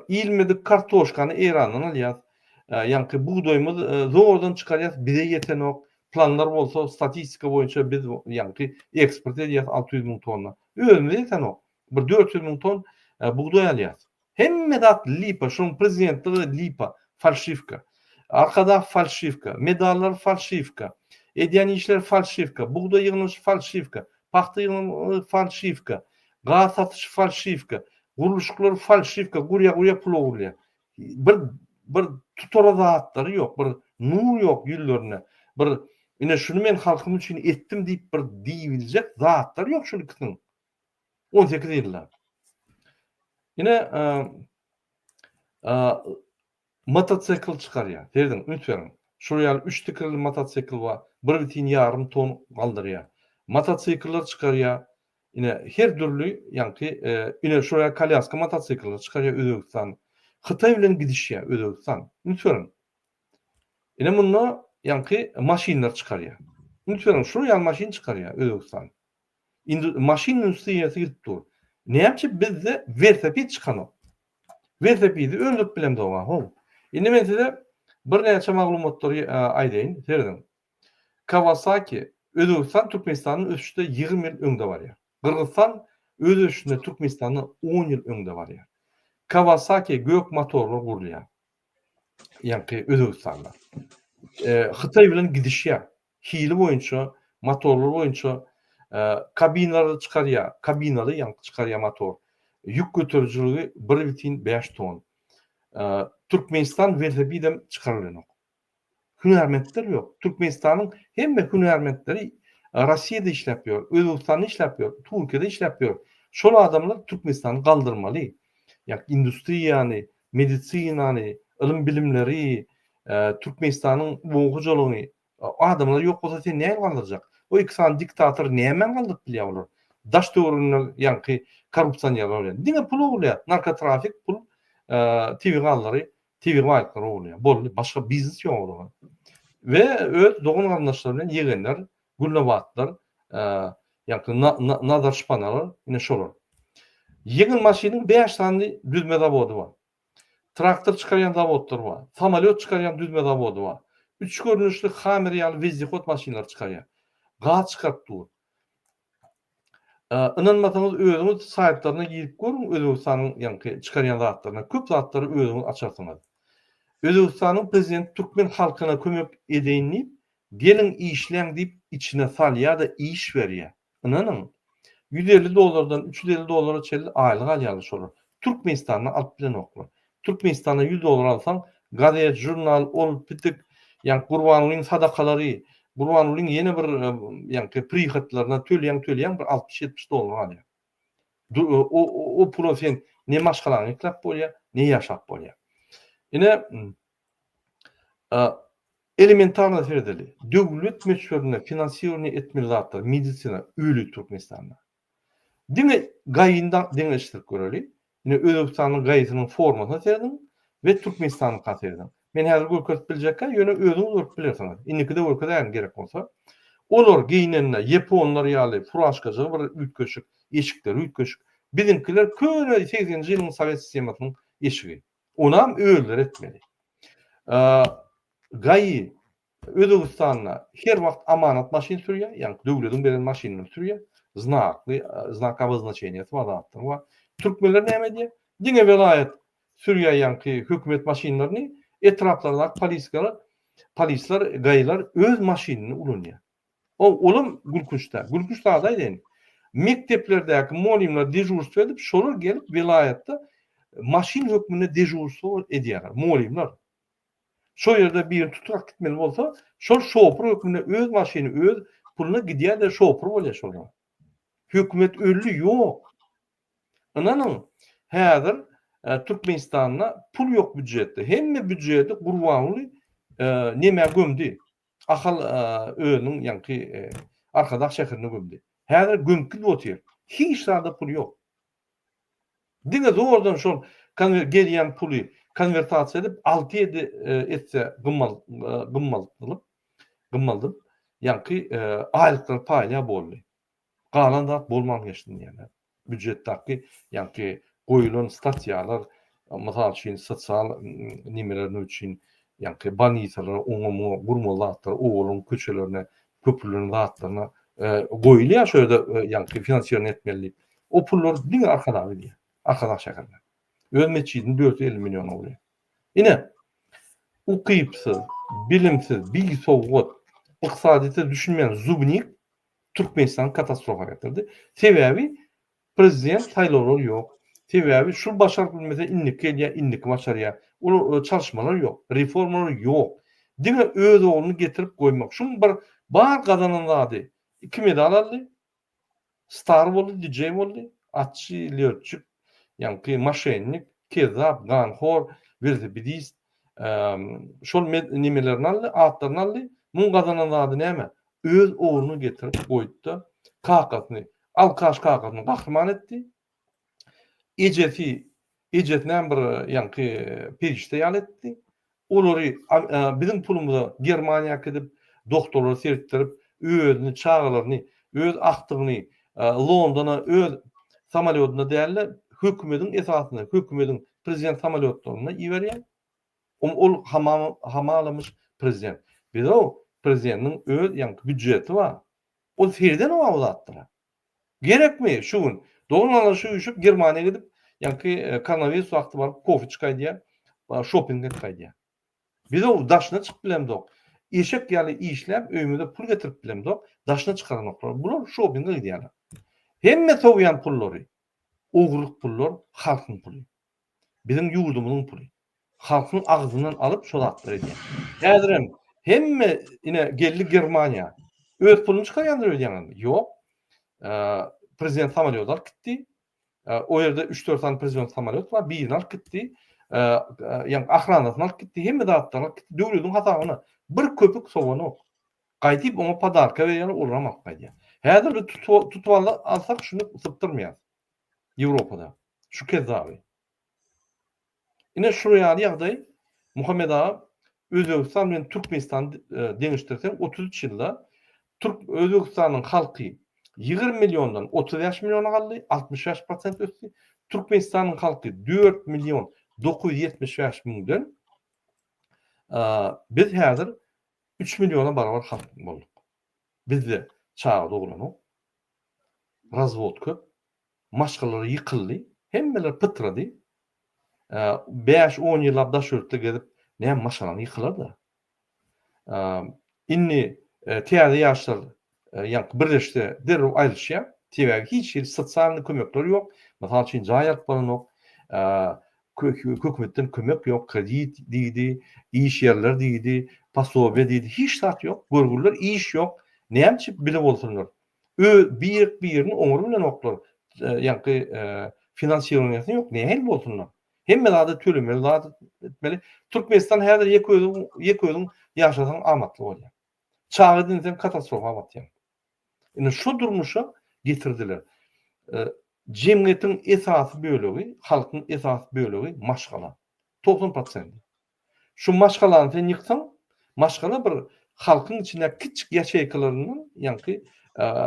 Iýilmedik kartoşkany Eýrandan alýas. Ýaňky bugdaýymyz zordan çykarýas, bize ýetenok. Planlar bolsa statistika boýunça biz ýaňky eksport edýäs 600 müň tonna. Özümize ýetenok. Bir 400 müň ton bugdaý alýas. Hemme zat lipa, şonuň prezidentligi lipa, falşiwka. Arkadag falşiwka, medallar falşiwka, edýän işleri falşiwka, bugdaý ýygnalyşy falşiwka, pagta ýygnalmagy falşiwka, gaz satyşy falşiwka, Gurluşyklar falşiwka, gurýa gurýa pul ogurlaýar. Bir bir tutara zatlary ýok, bir nur ýok ýüzlerinde. Bir ine şuny men halkym üçin etdim diýip bir diýibiljek zatlary ýok şul ikisiniň. 18 ýylda. Ine Motosikl çykarýar. Serediň, üns beriň. Şol ýaly üç tikirli motosikl bar. Bir bitin ýarym ton galdyrýar. Motosikller çykarýar. Ine, her dürli ýaňky, ine, şol ýaly kolýaska motosikller çykarýar Özbegistan. Hytaý bilen gidişýär Özbegistan. Üns beriň. Ine, munda ýaňky maşynlar çykarýar. Üns beriň, şol ýaly maşyn çykarýar Özbegistan. Indi maşyn industriýasy gidip dur. Näme üçin bizde welosiped çykanok? Welosipedi öndürip bilemzok-a, how. Indi men size birnäçe maglumatlary aýdaýyn, serediň. Kawasaki, Özbegistan Türkmenistandan ösüşde 20 ýyl öňde barýar. Gyrgyzystan öz ösüşinde Türkmenistandan 10 ýyl öňde barýar. Kawasaki gök motorlar gurulýar. Ýaňky Özbegistanda. Hytaý bilen gidişýär. Hili boýunça, motorlar boýunça kabinalary çykarýar. Kabinaly ýaňky çykarýar motor. Ýük göterijiligi 1,5 ton. Türkmenistan welosipedem çykaryp bilenok. Hünärmentler ýok. Türkmenistanyň hemme hünärmentleri Rossiýada işläp ýör, Özbegistanda işläp ýör, Türkiýede işläp ýör. Şol adamlar Türkmenistany galdyrmaly. Ýa industriýany, medisinany, ylym-bilimleri, Türkmenistanyň oba hojalygyny adamlar ýok bolsa sen näme galdyrjak? O iki sany diktator nämäni galdyryp bilýär olar? Daş töwereginde ýaňky korrupsionerler bilen. Diňe pul ogurlaýar. Narkotrafik, pul, tebigy gazlary Tebigy baýlyklar ogurlaýar. Boldy. Başga biznes ýok olara. We öz dogan garyndaşlary bilen ýegenler, gülnabatlar, ýaňky nazar şypanalar, ine şolar. Ýeňil maşynyň bäş sany düzme zawody bar. Traktor çykarýan zawodlary bar. Samolýot çykarýan düzme zawody bar. Üç görnüşli Hammer ýaly wezdehod maşynlary çykarýar. Gaz çykaryp dur. Ynanmasaňyz özüňiz saýtlaryna girip görüň Özbegistanyň ýaňky çykarýan zatlaryna köp zatlary özüňiz açarsyňyz. Özbegistanyň prezidenti türkmen halkyna kömek edeýin diýip geliň işläň diýip içine salýada iş berýä. Ynanyň 150 dollardan 350 dollara çenli aýlyk alýarlar şolar. Türkmenistanda alyp bilenoklar. Türkmenistanda 100 dollar alsaň, gazet, žurnal, ol pitik, ýaňky Gurbangulyň sadakalary, Gurbangulyň ýene bir ýaňky prihodlaryna töleýäň, töleýäň bir 60-70 dollar galýar. O, o pula sen ne maşgalaňy ekläp bolýar, ne ýaşap bolýar. Ine, elementarno seredeli. Döwlet möçberinde finansirowaniýe etmeli zatlar, medisina öli Türkmenistanda. Diňe GAI-ni deňeşdirip göreli. Ine Özbegistanyň GAI-siniň formasyna serediň we Türkmenistanyňka serediň. Men häzir görkezip biljekkä, ýöne özüňiz görüp bilersiňiz. Indikide görkezäýin gerek bolsa. Olar geýnende ýaponlar ýaly furaşkajygy bir üýtgeşik, eşikleri üýtgeşik. Biziňkiler köne segseninji ýylyň sowet sistemasynyň eşigi. Onam özleri etmeli. GAI Özbegistanda her wagt amanat maşyn sürýär, ýagny döwlediň beren maşynyny sürýär. Znakly, znak oboznaçeniýasy bar, zatlary bar. Türkmenler näme edýär? Diňe welaýat sürýär ýaňky hökümet maşynlaryny, etraplardaky poliskalar, polisler, GAI-lar öz maşynyny ulanýar. O, olam gülkünç däl. Gülkünç zady aýdaýyn. Mekdeplerdäki mugallymlar dežurstwo edip, şolar gelip welaýatda maşyn hökmünde dežurstwo edýärler, mugallymlar. Şo ýerde birini tutup alyp gitmeli bolsa, şol şofur hökmünde öz maşyny öz puluna gidýär-de şofur bolýar şolar. Hökümet öldi ýok. Ynanyň, häzir Türkmenistanda pul ýok býujetde. Hemme býujeti Gurbanguly nemä gömdi. Ahal özüniň ýaňky Arkadag şäherine gömdi. Häzir gömüp gidip otyr. Hiç zada pul ýok. Diňe zordan şol gelýän puly konwertasiýa edip alty-ýedi esse gymmaldylyp, gymmaldyp, ýaňky aýlyklary paýlaýar boldy. Galan zat bolman geçdi diýýärler. Býujetdäki ýaňky goýulan statýalar, mysal üçin, sosial nimeler üçin ýaňky bolnisalara, oňa-muňa gurmaly zatlar, obalaryň köçelerine, köprüleriň zatlaryna goýulýar şo ýerde ýaňky finansirowaniýe etmeli diýip. O pullar diňe Arkadaga gidýär. Arkadag şäherine. Öz metjidini 450 milliona gurýar. Ine, ukypsyz, bilimsiz, bisowat, ykdysadyýete düşünmeýän zubnik Türkmenistany katastrofa getirdi. Sebäbi Prezident saýlawlar ýok. Sebäbi şul başaryp bilmese indiki gelýär, indiki başarýar. Olar çalyşmalar ýok, reformalar ýok. Diňe öz ogluny getirip goýmak. Şuň bir bar gazanan zady iki medal aldy. Star boldy, DJ boldy. Atçy, lýotçik, ýaňky moşennik, kezzap, ganhor, welosipedist. Şol nemelerini aldy, atlaryny aldy. Muň gazanan zady näme? Öz ogluny getirip goýdy-da, kakasyny Alkaş kakasyny gahryman etdi. Ejesi, ejesinem bir ýaňky perişde ýaly etdi. Olary biziň pulumyza Germaniýa äkidip, doktorlara seretdirip, özüni, çagalaryny, öz agtygyny Londona öz samolýodynda däl-de, hökümediň esasynda, hökümediň prezident samolýotlarynda iberýär. Ol hamalamyş prezident. Biz-ow. Prezidentiň öz ýaňky býudžeti bar. Ol seredenok o zatlara. Gerekmi şu gün? Doganlar şu üýşüp Germaniýa gidip, ýaňky koronawirus wagty baryp kofe içip gaýdýar, şoping edip gaýdýar. Biz o daşyna çykyp bilemzok. Eşek ýaly işläp öýümize pul getirip bilemzok, daşyna çykaranoklar. Bular şopinge gidýärler. Hemme sowýan pullary, ogurlyk pullar halkyň puly. Biziň ýurdumyzyň puly. Halkyň agzyndan alyp şo zatlary edýär. Häzirem hemme ine geldi Germaniýa. Öz puluny çykarýandyr öýdýäňizmi? Ýok. Prezident samolýot alyp gitdi. O ýerde üç-dört sany prezident samolýot bar, birini alyp gitdi. Ýagny ahranasyny alyp gitdi, hemme zatlaryny alyp gitdi. Döwletiň hasabyna bir köpük sowanok. Gaýdyp oňa podarka berýärler, olaram alyp gaýdýar. Häzir biz tutup alsak şuny sypdyrmaýarys. Ýewropada. Şu kezzaby. Ine şular ýaly ýagdaý Muhammet aga Özbegistan bilen Türkmenistany deňeşdirseň 33 ýylda Türk Özbegistanyň halky 20 milliondan 35 milliona galdy, 65 prosent ösdi. Türkmenistanyň halky 4 million 975 müňden biz häzir 3 milliona barabar halk bolduk. Bizde çaga doglanok. Razwod köp. Maşgalalar ýykyldy. Hemmeler pytrady. Bäş-on ýyllap daş ýurtda gezip, näme maşgalaň ýykylar-da. Indi täze ýaşlar ýaňky birleşse derrew aýrylyşýar. Sebäbi hiç hili sosialnyý kömekler ýok. Mysal üçin jaý alyp bolanok. Hökümetden kömek ýok, kredit diýdi, iş ýerler diýdi, posobiýe diýdi, hiç zat ýok. Görgüliler iş ýok. Näme üçin bile bolsunlar? Öz birek birini oňary bilenoklar. Ýaňky finansirowaniýasy ýok. Nähili bolsunlar? Hemme zada tölemeli, zat etmeli. Türkmenistan häzir ýeke özüň, ýeke özüň ýaşasaň amatly bolýar. Çaga edinseň katastrofa batýaň. Indi şu durmuşa getirdiler. Jemgyýetiň esasy bölegi, halkyň esasy bölegi maşgala. 90 prosenti. Şu maşgalany sen ýyksaň, maşgala bir halkyň içindäki kiçjik ýaçeýkalaryndan, ýaňky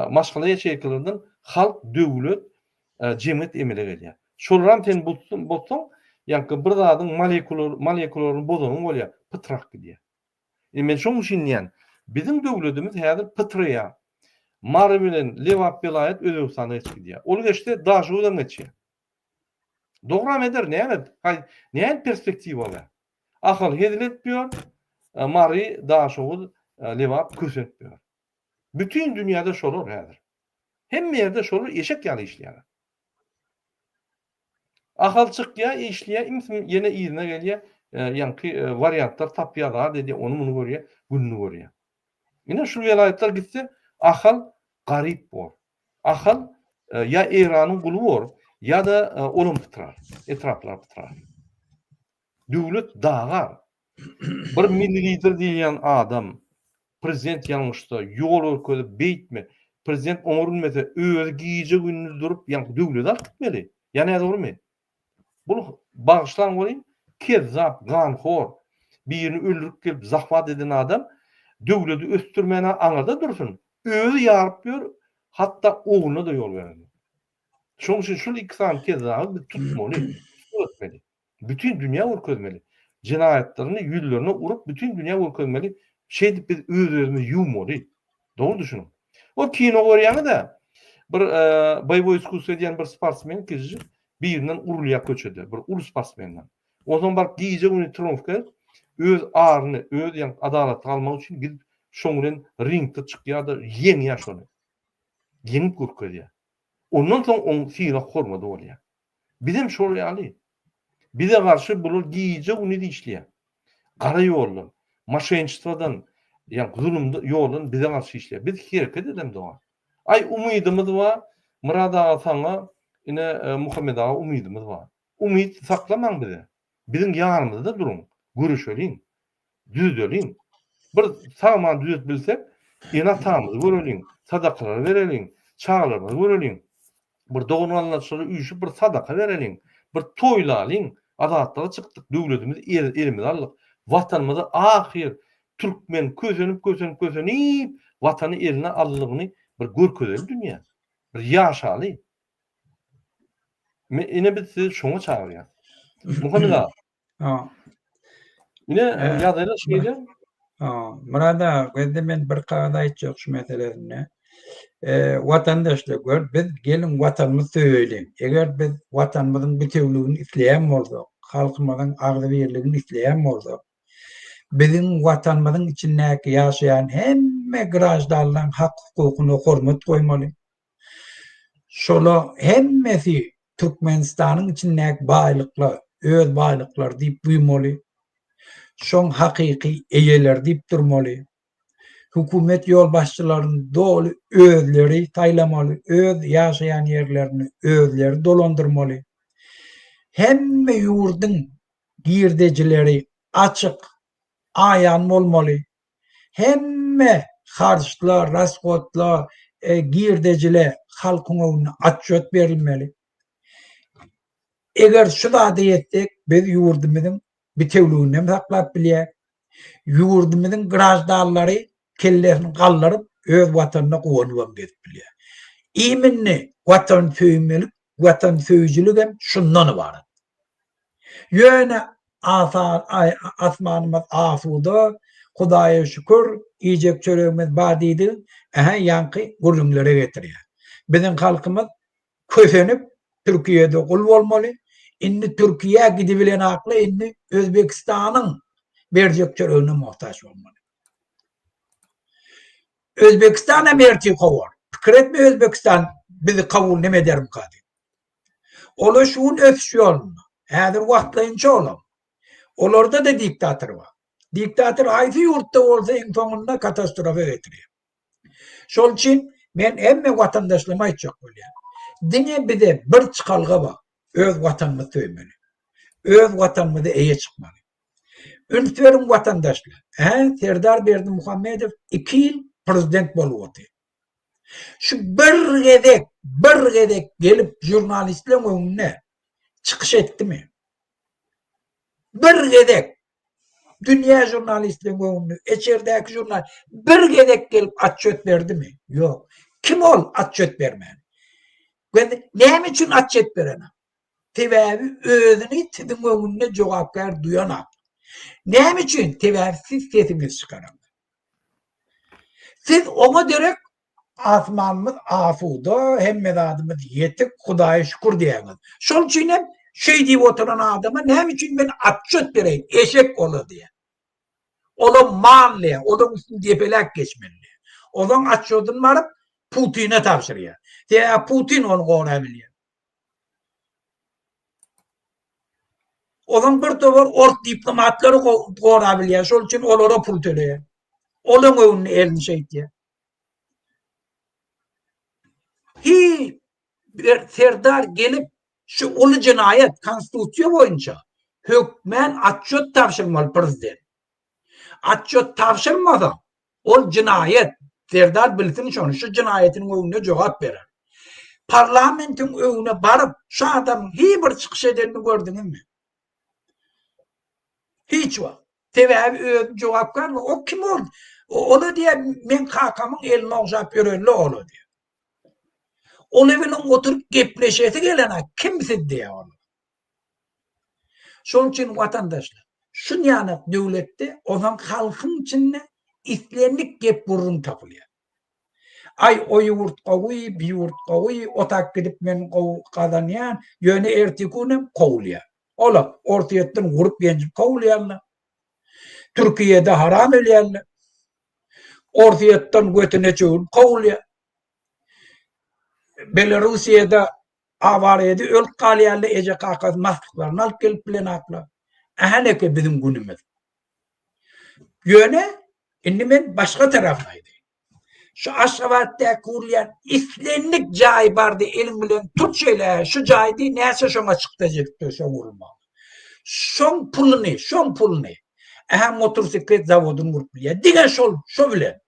maşgala ýaçeýkalaryndan halk, döwlet, jemgyýet emele gelýär. Şolaram sen bozsaň, ýaňky bir zadyň molekularyny bozanyň bolýar, pytrak gidýär. Indi men şonuň üçin diýýän, biziň döwletimiz häzir pytraýar. Mary bilen Lebap welaýat Özbegistana geçip gidýär. Ol geçse Daşoguzam geçýär. Dogram eder näme? Haý, näme perspektiwa bar? Ahal hezil edip ýör, e, Mary, Daşoguz, e, Lebap kösenip ýör. Bütün dünýäde şolar häzir. Hemme ýerde şolar eşek ýaly işleýärler. Ahal çykýar, işleýär, imsim ýene yzyna gelýär, e, ýaňky wariantlar tapýar, zat edýär, ony muny görýär, gününi görýär. Ine şu welaýatlar gitse, Ahal garyp bor. Ahal ýa Eýranyň guly bor, ýa-da olam pytrar, etraplar pytrar. Döwlet dagar. Bir milli lider diýilýän adam prezident ýalňyşsa, ýol görkezip beýtme, prezident oňa bilmese, özi gije-gündiz durup, ýaňky döwleti alyp gitmeli. Ýa nädogrymy? Bul bagyşlaň welin kezzap, ganhor, birini öldürip gelip zahwat eden adam döwledi ösdürmän-ä aňyrda dursun, özi ýaryp ýör, hatda ogluna-da ýol berenok. Şonuň üçin şul iki sany kezzaby biz tutmaly, tussag etmeli. Bütin dünýä görkezmeli. Jenaýatlaryny ýüzlerine urup bütin dünýä görkezmeli. Şeýdip biz öz-özümizi ýuwmaly. Dogry düşüniň. O kino görýäňiz-ä, bir boýewoý iskusstwo edýän bir sportsmen kiçijik birinden urulýar köçede, bir uly sportsmenden. Onsoň baryp gije-gündiz trenowka edip, öz aryny, öz ýaňky adalatly almak üçin gidip şoň bilen ringde çykýar-da ýeňýär şony. Ýeňip görkezýär. Ondan soň oň sylag-hormady bolýar. Bizem şol ýaly. Bize garşy bular gije-gündiz işleýär. Gara ýoldan, moşençestwodan, ýa zulum ýoldan bize garşy işleýär. Biz hereket edemzok. Aý umydymyz bar, Myrat aga saňa, ine Muhammet aga umydymyz bar. Umyt saklamaň bize. Biziň ýanymyzda duruň, göreşeliň. Düzeliň. Bir sag-aman düzedip bilsek, ene-atamyzy göreliň, sadakalar bereliň, çagalarymyzy göreliň. Bir dogan-garyndaşlara üýşüp bir sadaka bereliň, bir toýlalyň, azatlyga çykdyk, döwletimizi elimize aldyk, Watanymyzy ahyr türkmen kösenip-kösenip kösenip Watany eline aldygyny bir görkezeli dünýä. Bir ýaşaly. Ine biz sizi şoňa çagyrýas. Muhammet aga. Ha. Ine ýagdaýlar şeýle. Myrat aga, gözde men bir kagyz aýtjak şu meselesinde. Watandaşlar gör, biz geliň watanymyzy söýeliň. Eger biz watanymyzyň bitewligini isleýän bolsak, halkymyzyň agzybirligini isleýän bolsak, biziň watanymyzyň içindäki ýaşaýan hemme graždanlaryň hak-hukukyna hormat goýmaly. Şola hemmesi Türkmenistanyň içindäki baýlyklar öz baýlyklary diýip duýmaly. Şoň hakyky eýeleri diýip durmaly. Hökümet ýolbaşçylaryny doly özleri saýlamaly, öz ýaşaýan ýerlerini özleri dolandyrmaly. Hemme ýurduň girdejileri açyk, aýan bolmaly. Hemme harçlar, rashodlar, girdejiler halkyň öňünde otçýot berilmeli. Eger şu zada ýetsek, biz ýurdumyzyň bitewligini hem saklap bilýäris. Ýurdumyzyň graždanlary kellesini galdyryp, öz watanyna guwanybam gezip bilýär. Iminni watansöýmelik, watansöýüjilik hem şundan ybarat. Ýöne asmanymyz asuda, Hudaýa şükür, iýjek çöregimiz bar diýdigiň, ähä, ýaňky gürrüňlere getirýär. Biziň halkymyz kösenip, Türkiýede gul bolmaly. Indi Türkiýä gidibilenakla indi Özbegistanyň berjek çöregine muhtaç bolmaly. Özbegistan hem ertir kowar. Pikir etme Özbegistan bizi kabul neme edermika diýip. Olar şu gün ösüş ýolunda. Häzir wagtlaýynça olam. Olarda-da diktator bar. Diktator haýsy ýurtda bolsa iň soňunda katastrofa getirýär. Şol üçin men hemme watandaşlaryma aýtjak bolýan. Diňe bize bir çykalga bar. Öz watanymyzy söýmeli. Öz watanymyza eýe çykmaly. Üns beriň watandaşlar. Hä, Serdar Berdimuhamedow 2 ýyl prezident bolup otyr. Şu bir gezek, bir gezek gelip žurnalistleriň öňünde çykyş etdimi? Bir gezek dünýä žurnalistleriniň öňünde, içerdäki žurnal bir gezek gelip atçöt berdimi? Ýok. Kim ol atçöt bermän? Näme üçin atçöt berenak? Sebäbi özüni siziň öňünde jogapkär duýanak. Näme üçin? Sebäbi siz sesiňizi çykaraňyz. Siz oňa derek asmanymyz asuda, hemme zadymyz ýetik, Hudaýa şükür diýýäňiz. Şol üçin hem şeý diýip oturan adama näme üçin men otçet bereýin, eşek ola diýýär. Ola mal diýýär, olaň üstüni depeläp geçmeli diýýär. Ozaň otçedyny baryp Putine tabşyrýar. Sebäbi Putin ony gorabilýär. Ozaň bir topar ors diplomatlary gorabilýär, şol üçin olara pul töleýär. Olaň öňünde elini şeýtýär. Hi bir serdar gelip şu uly jenaýat konstitusiýa boýunça hökmän otçet tabşyrmaly prezident. Otçet tabşyrmasa Ol jenaýat. Serdar bilsin şony, şu jenaýatynyň öňünde jogap berer. Parlamentiň öňüne baryp, şu adamyň hiç bir çykyş edenini gördüňizmi? Hiç wagt. Sebäbi özi jogapkär, o kim ol? Ola diýýär, meň kakamyň elini ogşap ýörenle ola diýýär. Ola bilen oturyp gepleşesi gelene kim siz diýýär ola. Şonuň üçin watandaşlar, şunýanak döwletde ozan halkyň içinde islendik gep-gürrüň tapylýar. Aý, o ýurt gowy, bi ýurt gowy, otak gidip men gowy gazanýan, ýöne erteki günem kowulýar. Ola Orsýetden urup-ýenjip kowulýarlar. Türkiýede haram ölýärler. Orsýetden götüne çöwrüp kowulýar. Belarussiýada Awariýada ölüp galýarlar eje kakasy maslyklaryny alyp gelip bilenaklar. Ähäneke biziň günümiz. Ýöne indi men başga tarapyny aýdaýyn. Şu Aşgabatda gurulýan islendik jaý bardy eliň bilen tut şeýle şu jaý diý näçe şoňa çykdajy edipdir şo gurulmaga. Şoň puluny, şoň puluny ähä motosiklet zawodyny gurup bilýär. Diňe şol şo bilen.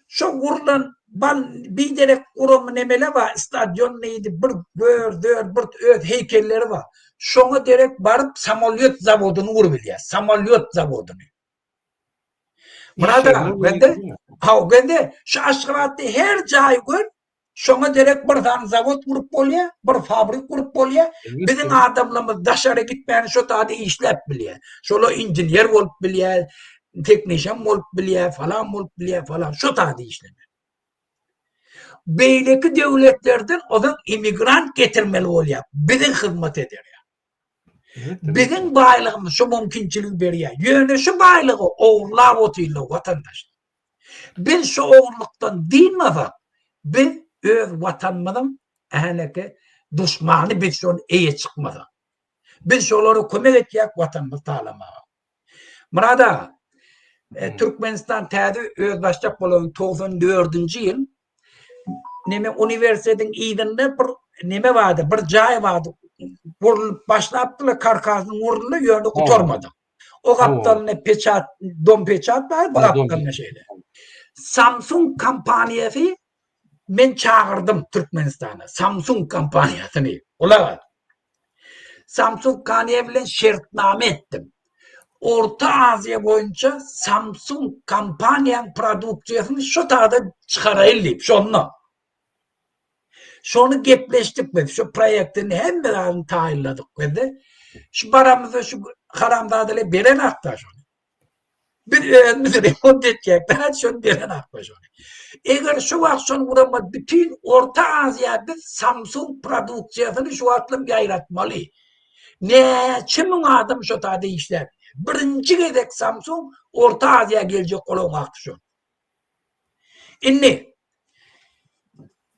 Şo gurlan bal biderek guramy nemele bar stadion diýdi bir gör dör bir öz heýkelleri bar. Şoňa derek baryp samolýot zawodyny gurubilýär. Samolýot zawodyny. Myrat aga, bende, haw, bende şu Aşgabatda her jaý gör, Şoňa derek bir sany zawod gurup bolýar, bir fabrik gurup bolýar. Biziň adamlarymyz daşary gitmän şo taýda işläp bilýär. Şolar inžener bolup bilýär. Teknişan bolup bilýär, falan bolup bilýär, falan. Şo taýda işlemeli. Beýleki döwletlerden ozal immigrant getirmeli bolýar. Biziň hyzmat eder ýaly. Biziň baýlygymyz şu mümkinçiligi berýär. Ýöne şu baýlygy ogurlap otyrlar watandaşlar. Biz şu ogurlykdan dynmasak, biz öz watanymyzyň äneke duşmany biz şony eýe çykmasak. Biz şolara kömek etýäk watanymyzy talamaga. Myrat aga, e, Türkmenistan täze özbaşdak bolan 94-nji ýyl neme uniwersitetiň yzynda bir neme bardy, bir jaý bardy. Gurlup başlapdylar, karkasynyň guruldy, ýöne gutarmady. O gapdalynda peçat, dom peçat bar, bu gapdalynda şeýle. Samsung kompaniýasy men çagyrdym Türkmenistana. Samsung kompaniýasyny. Gulak Samsung kaniýa bilen şertnama etdim. Orta Aziýa boýunça Samsung kompaniýaň produksiýasyny şu taýda çykaraýyn diýip, şonda. Şony gepleşdik biz, şu proýektini hemme zadyny taýynladyk biz-de. Şu baramyzda şu haramzadalar beren hakda şony. Biz özümiz remont etjek, zat şony beren hakda şony. Eger şu wagt şony gurama bütin Orta Aziýa biz Samsung produksiýasyny şu wagtlam ýaýratmaly. Näçe müň adam şo taýda işläp. Birinji gezek Samsung Orta Aziýa geljek bolan wagty şol. Indi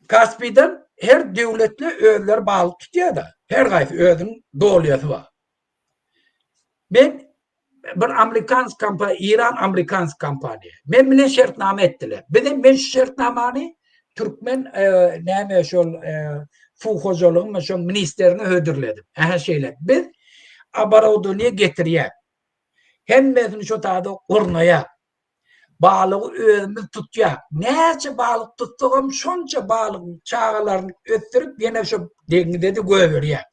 Kaspiden her döwletli özleri balyk tutýar-da. Her gaýsy özüniň dolýasy bar. Men bir amerikansk kompaniýa, Iran amerikansk kompaniýa. Men bilen şertnama etdiler. Bizem men şu şertnamany türkmen e, näme şol e, suw hojalygyň şol ministerine hödürledim. Ähä şeýle. Biz oborudowaniýe getirýär. Hemmesini şo taýda gurnaýar. Balygy özümiz tutýas. Näçe balyk tutsagam şonça balygyň çagalaryny ösdürip ýene şo deňize-de goýberýäs.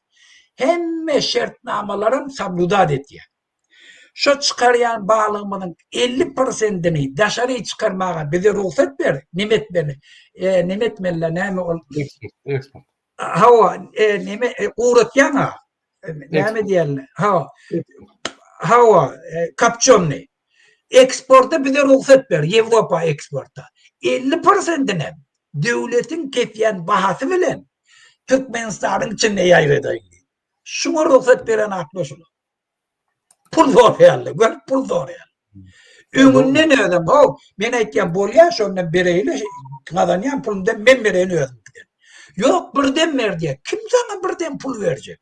Hemme şertnamalaram sobludat etýäs. Şo çykarýan balygymyzyň 50 prosentini daşary çykarmaga bize rugsat ber, neme etmeli? E, neme etmeliler, näme ol? Eksport, eksport. Hawa, e, neme e, ugratýaň-a. Näme diýerler? Ha. Hawa, e, kapçonny. Eksporta bize rugsat ber, Ýewropa eksporta. 50 prosentini döwletiň kesýän bahasy bilen Türkmenistanyň içinde ýaýradaýyn. Şuňa rugsat beren akla şular. Pul soraýarlar, gör pul soraýarlar. Öňünden özüm, ho, men aýtýan bolýar, şondan bereýli, gazanýan pulumdan men bereýin özümkiden. Ýok, birden ber diýýär. Kim saňa birden pul berjek?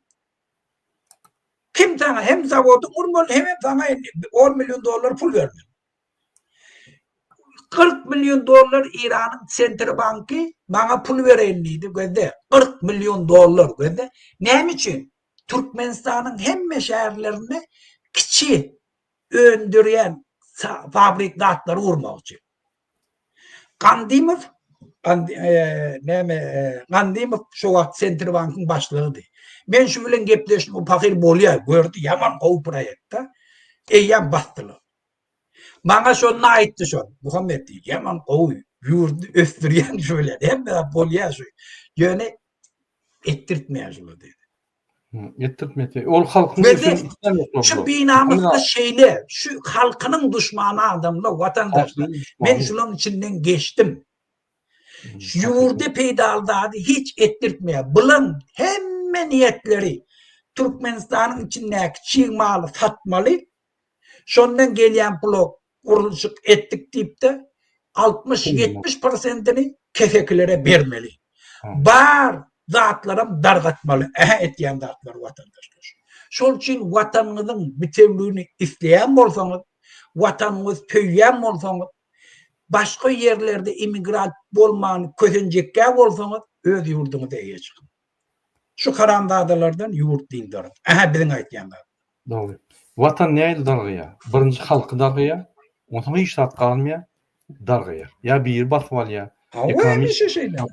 Kim saňa hem zawody gurmaly, hem saňa 10 million dollar pul bermeli. 40 million dollar Iranyň Sentr banky maňa pul bereýin diýdi, gözde. 40 million dollar, gözde. Näme üçin? Türkmenistanyň hemme şäherlerinde kiçi öndürýän fabrik zatlary gurmak üçin. Gandymow näme Gandymow şo wagt Sentrbankyň başlygydy. Men şu bilen gepleşdim, o pahyr bolýar, gördi, ýaman gowy proýektda. Eýýäm basdylar. Maňa şonda aýtdy şol, Muhammet diýdi, ýaman gowy, ýurdy ösdürýän şu bilen, hemme zat bolýar şu. Ýöne etdirtmeýär şular diýdi. Etdirtmedi. Ol halkyň Şu binamyzda şeýle, şu halkynyň duşmany adamlar, watandaşlar. Men şularyň içinden geçdim. Şu ýurda peýdaly zady hiç etdirtmeýär. Bulan hemme niýetleri Türkmenistanyň içindäki çig maly satmaly, Şondan gelýän pula gurluşyk etdik diýip-de, 60-70 prosentini kesekilere bermeli. Bar zatlaram dargatmaly. Ähä etýän zatlary watandaşlar. Şol üçin watanyňyzyň bitewligini isleýän bolsaňyz, watanyňyzy söýýän bolsaňyz, başga ýerlerde immigrant bolman kösenjekgä bolsaňyz, öz ýurduňyza eýe çykyň. Şu haramzadalardan ýurt dyndaryň. Ähä biziň aýtýan zadymyz. Dogry. Watan nähili dargaýar? Birinji halky dargaýar, onsoň hiç zat galmaýar, dargaýar. Ýa biri basyp alýar. Hawa hemişe şeýle.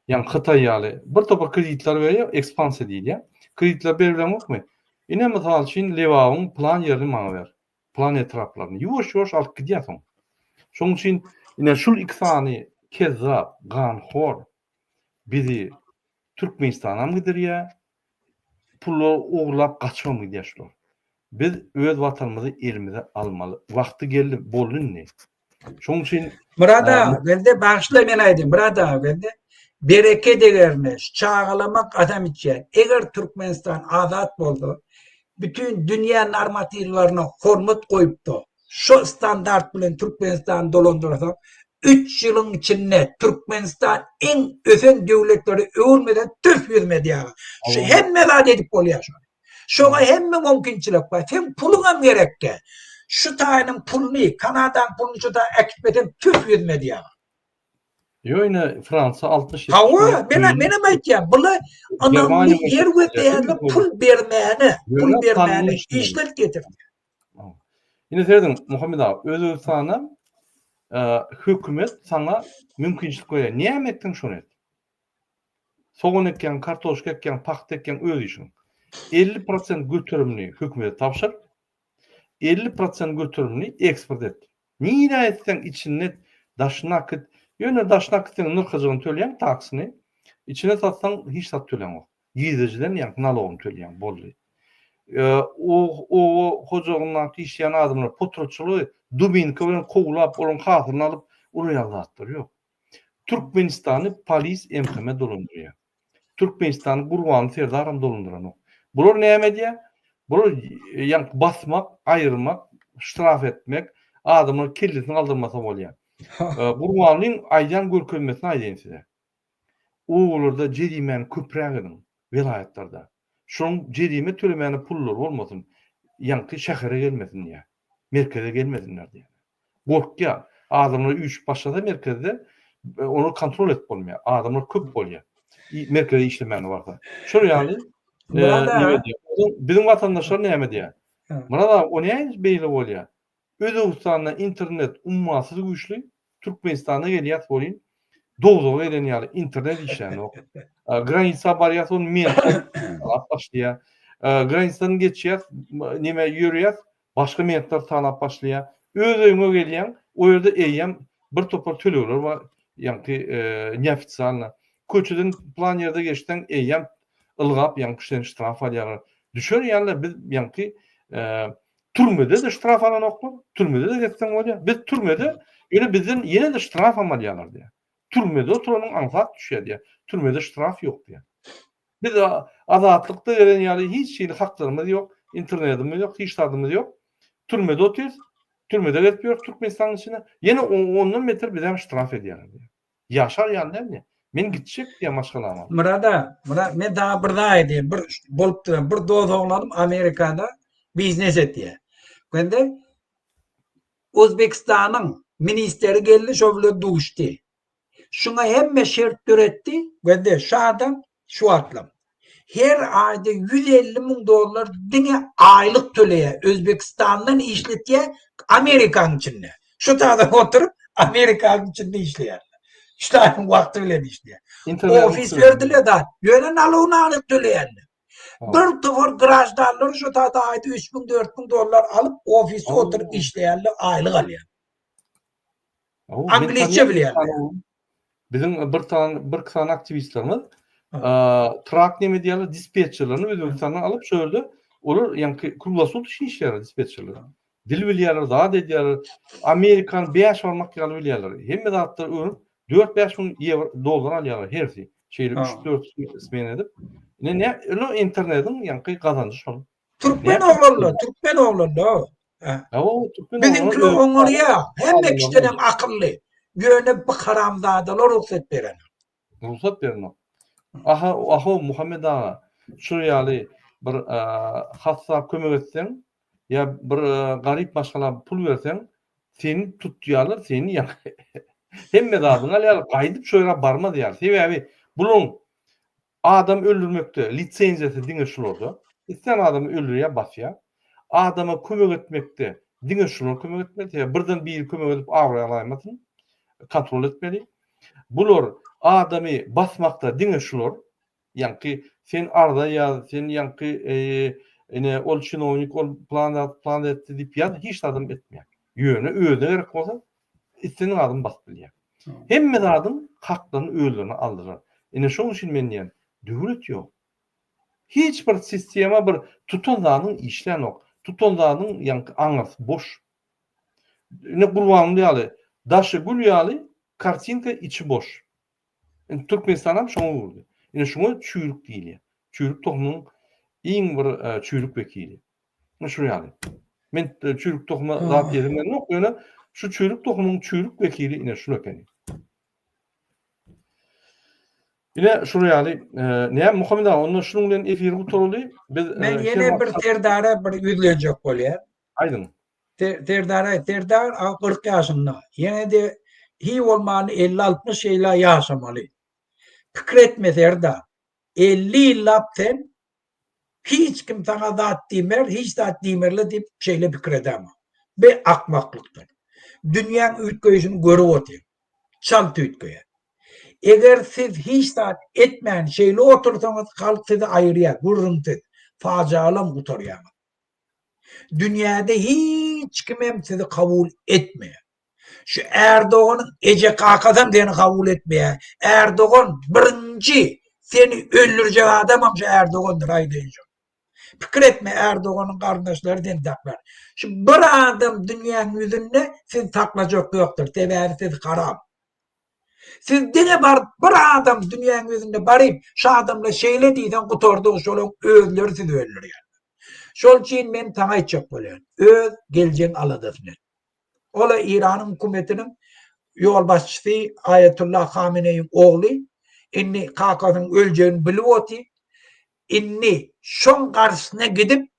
Ýa Hytaý ýaly bir topar kreditler berýär, ekspansiýa diýilýär. Kreditler berilenokmy? Ine mysal üçin Lebabyň plan ýerini maňa ber. Plan etraplaryny ýuwaş-ýuwaş alyp gidýär soň. Şonuň üçin ine şul iki sany kezzap, ganhor bizi Türkmenistanam gidirýär, pullary ogurlap gaçybam gidýär şular. Biz öz watanymyzy elimize almaly. Wagty geldi, boldy indi. Şonuň üçin Myrat aga, bende bagyşla men aýdayyn. Myrat aga, bende bereket egerine şu çagalamak adam içýän. Eger Türkmenistan azat bolsa, bütün dünýä normatiwlaryna hormat goýup-da, şo standart bilen Türkmenistany dolandyrsak, üç ýylyň içinde Türkmenistan iň ösen döwletlere öwürmese tüf ýüzüme diýýär. Şu hemme zat edip bolýar şony. Şoňa hemme mümkinçilik bar. Seň puluňam gerekkä. Şu taýynyň puluny, Kanadaň puluny şu taýa äkitmesem tüf ýüzüme diýýär. Ýok ine Fransiýa 60 70 Hawa, men menem aýtýan, bula ynamly ýer we däli pul bermäne, pul bermäne işler getirdi. Ine serediň, Muhammet aga, Özbegistanda hökümet saňa mümkinçilik berýär. Näme etseň şony et. Sogan ekýäň, kartoşka ekýäň, pagta ekýäň öz işiň. 50 prosent göterimini hökümete tabşyr. 50 prosent göterimini eksport et. Nirä etseň içinde et, daşyna akit. Ýöne daşyna akitseň nyrhyjygyny töleýäň, taksyny. Içine satsaň hiç zat töläňok. Girdejiden ýaňky nalogyny töleýäň, boldy. Oba hojalygyndaky işleýän adamlar potratçylygy dubinka bilen kowlap, olaryň hasylyny alyp, ular ýaly zatlar ýok. Türkmenistany polis MHM dolandyrýar. Türkmenistany Gurbanly Serdaram dolandyranok. Bular näme edýär? Bular ýaňky basmak, aýyrmak, ştraf etmek, adamlaryň kellesini galdyrmasa bolýar. Gurbanlyň aýdýan görkezmesini aýdaýyn size. Obalarda jerimäni köpräk ediň, welaýatlarda. Şoň jerime tölemäne pullary bolmasyn, ýaňky şähere gelmesin diýýär. Merkeze gelmesinler diýýär. Gorkýar. Adamlar üýşüp başlasa merkezde ony kontrol edip bolmaýar. Adamlar köp bolýar. Merkeze işlemäne barsa. Şol ýaly biziň watandaşlar näme diýýär? Myrat aga, o näme beýle bolýar? Özbegistanda internet ummasyz güýçli, Türkmenistana gelýäs welin dowzaha gelen ýaly internet işlänok. Granitsa barýas ony mentler talap başlaýar. Granitsadan geçýäs, neme ýörýäs, başga mentler talap başlaýar. Öz öýüňe gelýäň, o ýerde eýýäm bir topar tölegler bar, ýaňky neofitsialno. Köçeden plan ýerde geçseň eýýäm ylgap ýaňky seni ştraf alýarlar. Düşer ýaly biz ýaňky Türmede-de ştraf alanoklar, türmede-de gezseň bolýar. Biz türmede, ýöne bizden ýene-de ştrafam alýarlar diýýär. Türmede oturanyň aňsat düşýär diýýär. Türmede ştraf ýok diýýär. Biz azatlykda gelen ýaly hiç hili haklarymyz ýok, internetimiz ýok, hiç zadymyz ýok. Türmede otyrys, türmede gezip ýörüs Türkmenistanyň içinde. Ýene ondan beter bizem ştraf edýärler diýýär. Ýaşar ýaly däl diýýär. Men gitjek diýýär maşgalama. Myrat aga, Myrat, men saňa bir zat aýdaýyn, bir bolup duran bir dos oglanym Amerikada biznes etýär. Indi Özbegistanyň ministeri geldi, şo bilen duşdy. Şuňa hemme şert döretdi, indi şu adam şu wagtlam her aýda 150 müň dollar diňe aýlyk töleýär. Özbegistandan işletýär Amerikanyň içinde. Şu taýda oturyp Amerikanyň içinde işleýär. Şu taýyň wagty bilen işleýär. Ofis berdiler da, ýöne nalogyny alyp töleýärler. Bir topar graždanlar şu taýda aýda 3000 4000 dollar alyp ofisde oturyp işleýärler, aýlyk alýar. Angliýça bilýärler. Biziň bir sany bir sany aktiwistlerimiz trak neme diýýärler, dispetçerlerini Özbegistandan alyp şu ýerde olar ýaňky kruglosutочный işleýärler dispetçerler. Dil bilýärler, zat edýärler. Amerikany bäş barmak ýaly bilýärler. Hemme zatlary öwrenip 4-5 müň ýewro dollar alýarlar hersi. Şeýle 3-4 smen edip. Ine ne, internetiň ýaňky gazanjy şol. Türkmen oglanlar, türkmen oglanlar. Biziňkiler oňarýar. Hemme kişiden hem akylly. Ýöne bu haramzadalar rugsat berenok. Rugsat berenok. Aha, aho Muhammet aga, şu ýaly bir hassa kömek etseň, ýa bir garyp maşgala pul berseň, seni tutýarlar, seni ýa hemme zadyňy alýarlar, gaýdyp şo ýere barmaz ýaly. Sebäbi bularyň Adam öldürmekde lisenziýasy diňe şularda. Islän adamy öldürýär, basýar. Adama kömek etmekde diňe şular kömek etmeli. Sebäbi birden biri kömek edip abraý alaýmasyn. Kontrol etmeli. Bular adamy basmakda diňe şular. Ýaňky sen arza ýaz, sen ýaňky ine ol çinownik ol plan plan etdi diýip ýaz, hiç zadam etmeýär. Ýöne özüne gerek bolsa islendik adamy basyp bilýär. Hemme zadyň haklaryny özlerine aldylar. Ine şoň üçin men diýýän, döwlet ýok. Hiç bir sistema bir tutan zadyň işlänok. Tutan zadyň ýaňky aňyrsy boş. Ine Gurbanguly ýaly daşy gül ýaly kartinka içi boş. Indi Türkmenistan hem şoňa öwrüldi. Ine şuňa çüýrük diýilýär. Çüýrük tohumynyň iň bir çüýrük wekili. Ine şu ýaly. Men çüýrük tohuma zat diýesim gelenok, ýöne şu çüýrük tohumyň çüýrük wekili ine şul ekeni. Ine şul ýaly, näme Muhammet aga, onda şunuň bilen efiri gutaraly. Biz Men ýene bir Serdara bir ýüzlenjek bolýan. Aýdyň. Serdar Serdar a 40 ýaşynda. Ýene-de hiý bolmany 50-60 ýyla ýaşamaly. Pikir etme Serdar. 50 ýyllap sen hiç kim saňa zat diýmer, hiç zat diýmerler diýip şeýle pikir edäme. Be akmaklykdyr. Dünýäň üýtgeýşini görüp otyr. Çalt üýtgeýär. Eger siz hiç zat etmän şeýle otursaňyz halk sizi aýyrýar, gürrüňsiz. Pajygalam gutarýaňyz. Dünýäde hiç kimem sizi kabul etmeýär. Şu Ärdoganyň eje kakasam seni kabul etmeýär. Ärdogan birinji seni öldürjek adamam şu Ärdogandyr aýdaýyn şony. Pikir etme Ärdoganyň garyndaşlary seni saklar. Şu bir adam dünýäň ýüzünde sizi saklajak ýokdur. Sebäbi siz haram. Siz diňe baryp bir adam dünýäň ýüzünde baryp şu adamla şeýle diýseň gutardygy şolaň özleri sizi öldürýär. Şol üçin men saňa aýtjak bolýan. Öz geljegiň aladasyny et. Ola Iranyň hökümetiniň ýolbaşçysy Aýatullah Hameneýiň ogly indi kakasynyň öljegini bilip oty. Indi şoň garşysyna gidip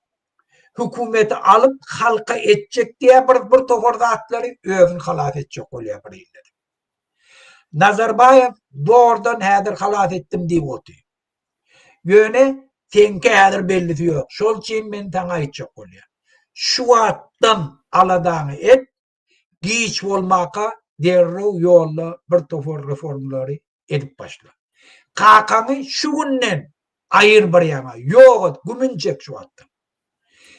hökümeti alyp halka etjek diýä bir bir topar zatlary özüni halas etjek bolýar bir hili. Nazarbaýew zordan häzir halas etdim diýip otyr. Ýöne seňki häzir bellisi ýok. Şol üçin men saňa aýtjak bolýan. Şu wagtdan aladaňy et, giç bolmaka derrew ýolda bir topar reformlary edip başla. Kakaňy şu günden aýyr bir ýaňa, ýok et, gümün çek şu wagtdan.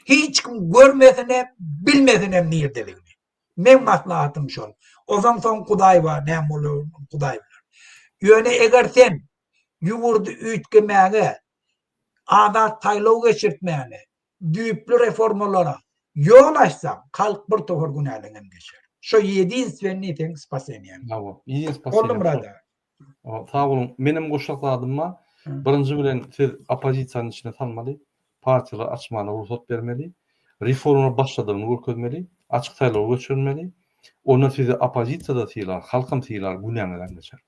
Hiç kim görmesinem, bilmesinem nirdeligini. Meň maslahatym şol. Ozan soň Hudaý bar, näme bolar Hudaý biler. Ýöne eger sen ýurdy üýtgemäge, azat saýlaw geçirtmäne, düýpli reformalara ýol açsaň, halk bir topar günäleňem geçer. Şo ýedinstwennyý seň spaseniýaň. Hawa, ýedin spaseniýa. Boldy Myrat aga. Sag boluň. Menem goşjak zadym bar. Birinji bilen siz oppozisiýany içine salmaly, partiýalary açmana rugsat bermeli, reformalar başladygyny görkezmeli, açyk saýlaw geçirmeli. Onda sizi oppozisiýa-da sylar, halkam sylar, günäňizem geçer.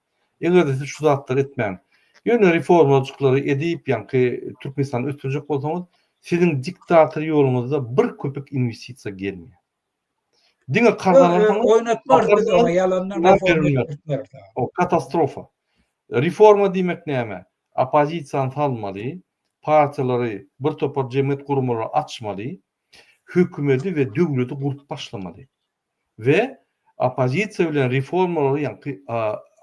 Eger-de siz şu zatlary etmän, ýöne reformajyklary edip, ýaňky Türkmenistany ösdürjek bolsaňyz, siziň diktator ýoluňyzda bir köpük inwestisiýa gelmeýär. Diňe karz alarsyňyz. Oýnatmarys biz oňa ýalandan reforma etdirtmeris. O katastrofa. Reforma diýmek näme? Oppozisiýany salmaly, partiýalary, bir topar jemgyýet guramalary açmaly, hökümeti we döwleti gurup başlamaly. We oppozisiýa bilen reformalary ýaňky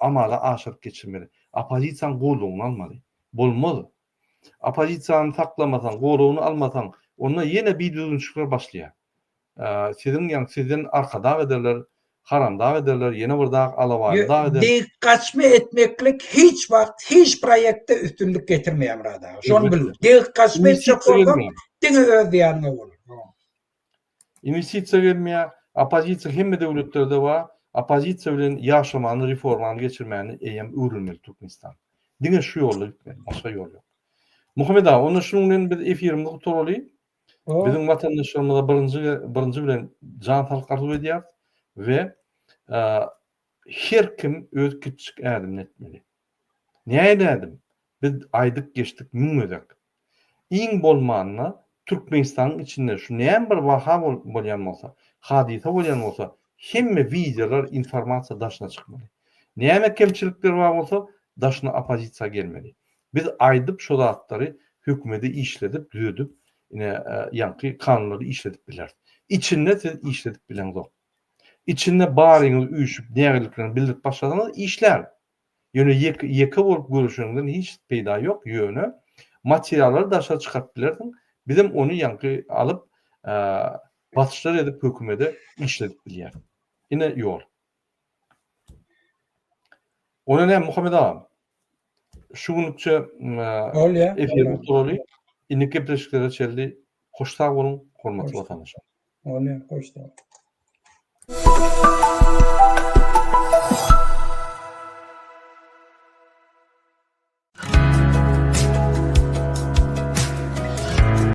amala aşyryp geçirmeli. Oppozisiýanyň goldawyny almaly. Bolmaz. Oppozisiýany saklamasaň, goragyny almasaň, onda ýene bidüzgünçilikler başlaýar. Siziň ýaňky sizden arkadag ederler, haramdag ederler, ýene bir dag alabaýly dag ederler. Beýik gaçma etmeklik hiç wagt hiç proýektde üstünlik getirmeýär Myrat aga. Şony bil. Degik gaçma etjek bolsaň diňe öz zyýanyňa bolar. Inwestisiýa gelmeýär, oppozisiýa hemme döwletlerde bar, oppozisiýa bilen ýaşamany, reformany geçirmäni eýýäm öwrenmeli Türkmenistan. Diňe şu ýolda gitmeli, başga ýol ýok. Muhammet aga, onda şunuň bilen biz efirimizi gutaraly. Biziň watandaşlarymyza birinji birinji bilen jan saglyk arzuw edýäris we her kim öz kiçijik ädimini etmeli. Nähili ädim? Biz aýdyp geçdik müň gezek. Iň bolmanda Türkmenistanyň içinde şu näme bir waka bolýan bolsa, hadysa bolýan bolsa, hemme wideolar, informasiýa daşyna çykmaly. Näme kemçilikler bar bolsa, daşyna oppozisiýa gelmeli. Biz aýdyp şo zatlary hökümede işledip, düzedip, ine ýaňky kanunlary işledip bileris. Içinde siz işledip bileňzok. Içinde baryňyz üýşüp nägileliklerini bildirip başlasaňyz işlär. Ýöne ýeke ýeke bolup görüşeniňden hiç peýda ýok, ýöne materiallary daşary çykaryp bilersiň, bizem ony ýaňky alyp basyşlar edip hökümede işledip bilýäris. Ine ýol. Onda näme Muhammet agam? Şu günlükçe Bolýar. Efiri gutaraly. Indiki gepleşiklere çenli hoş sag boluň. Hormatly watandaşlar. Bolýar, hoş sag bol.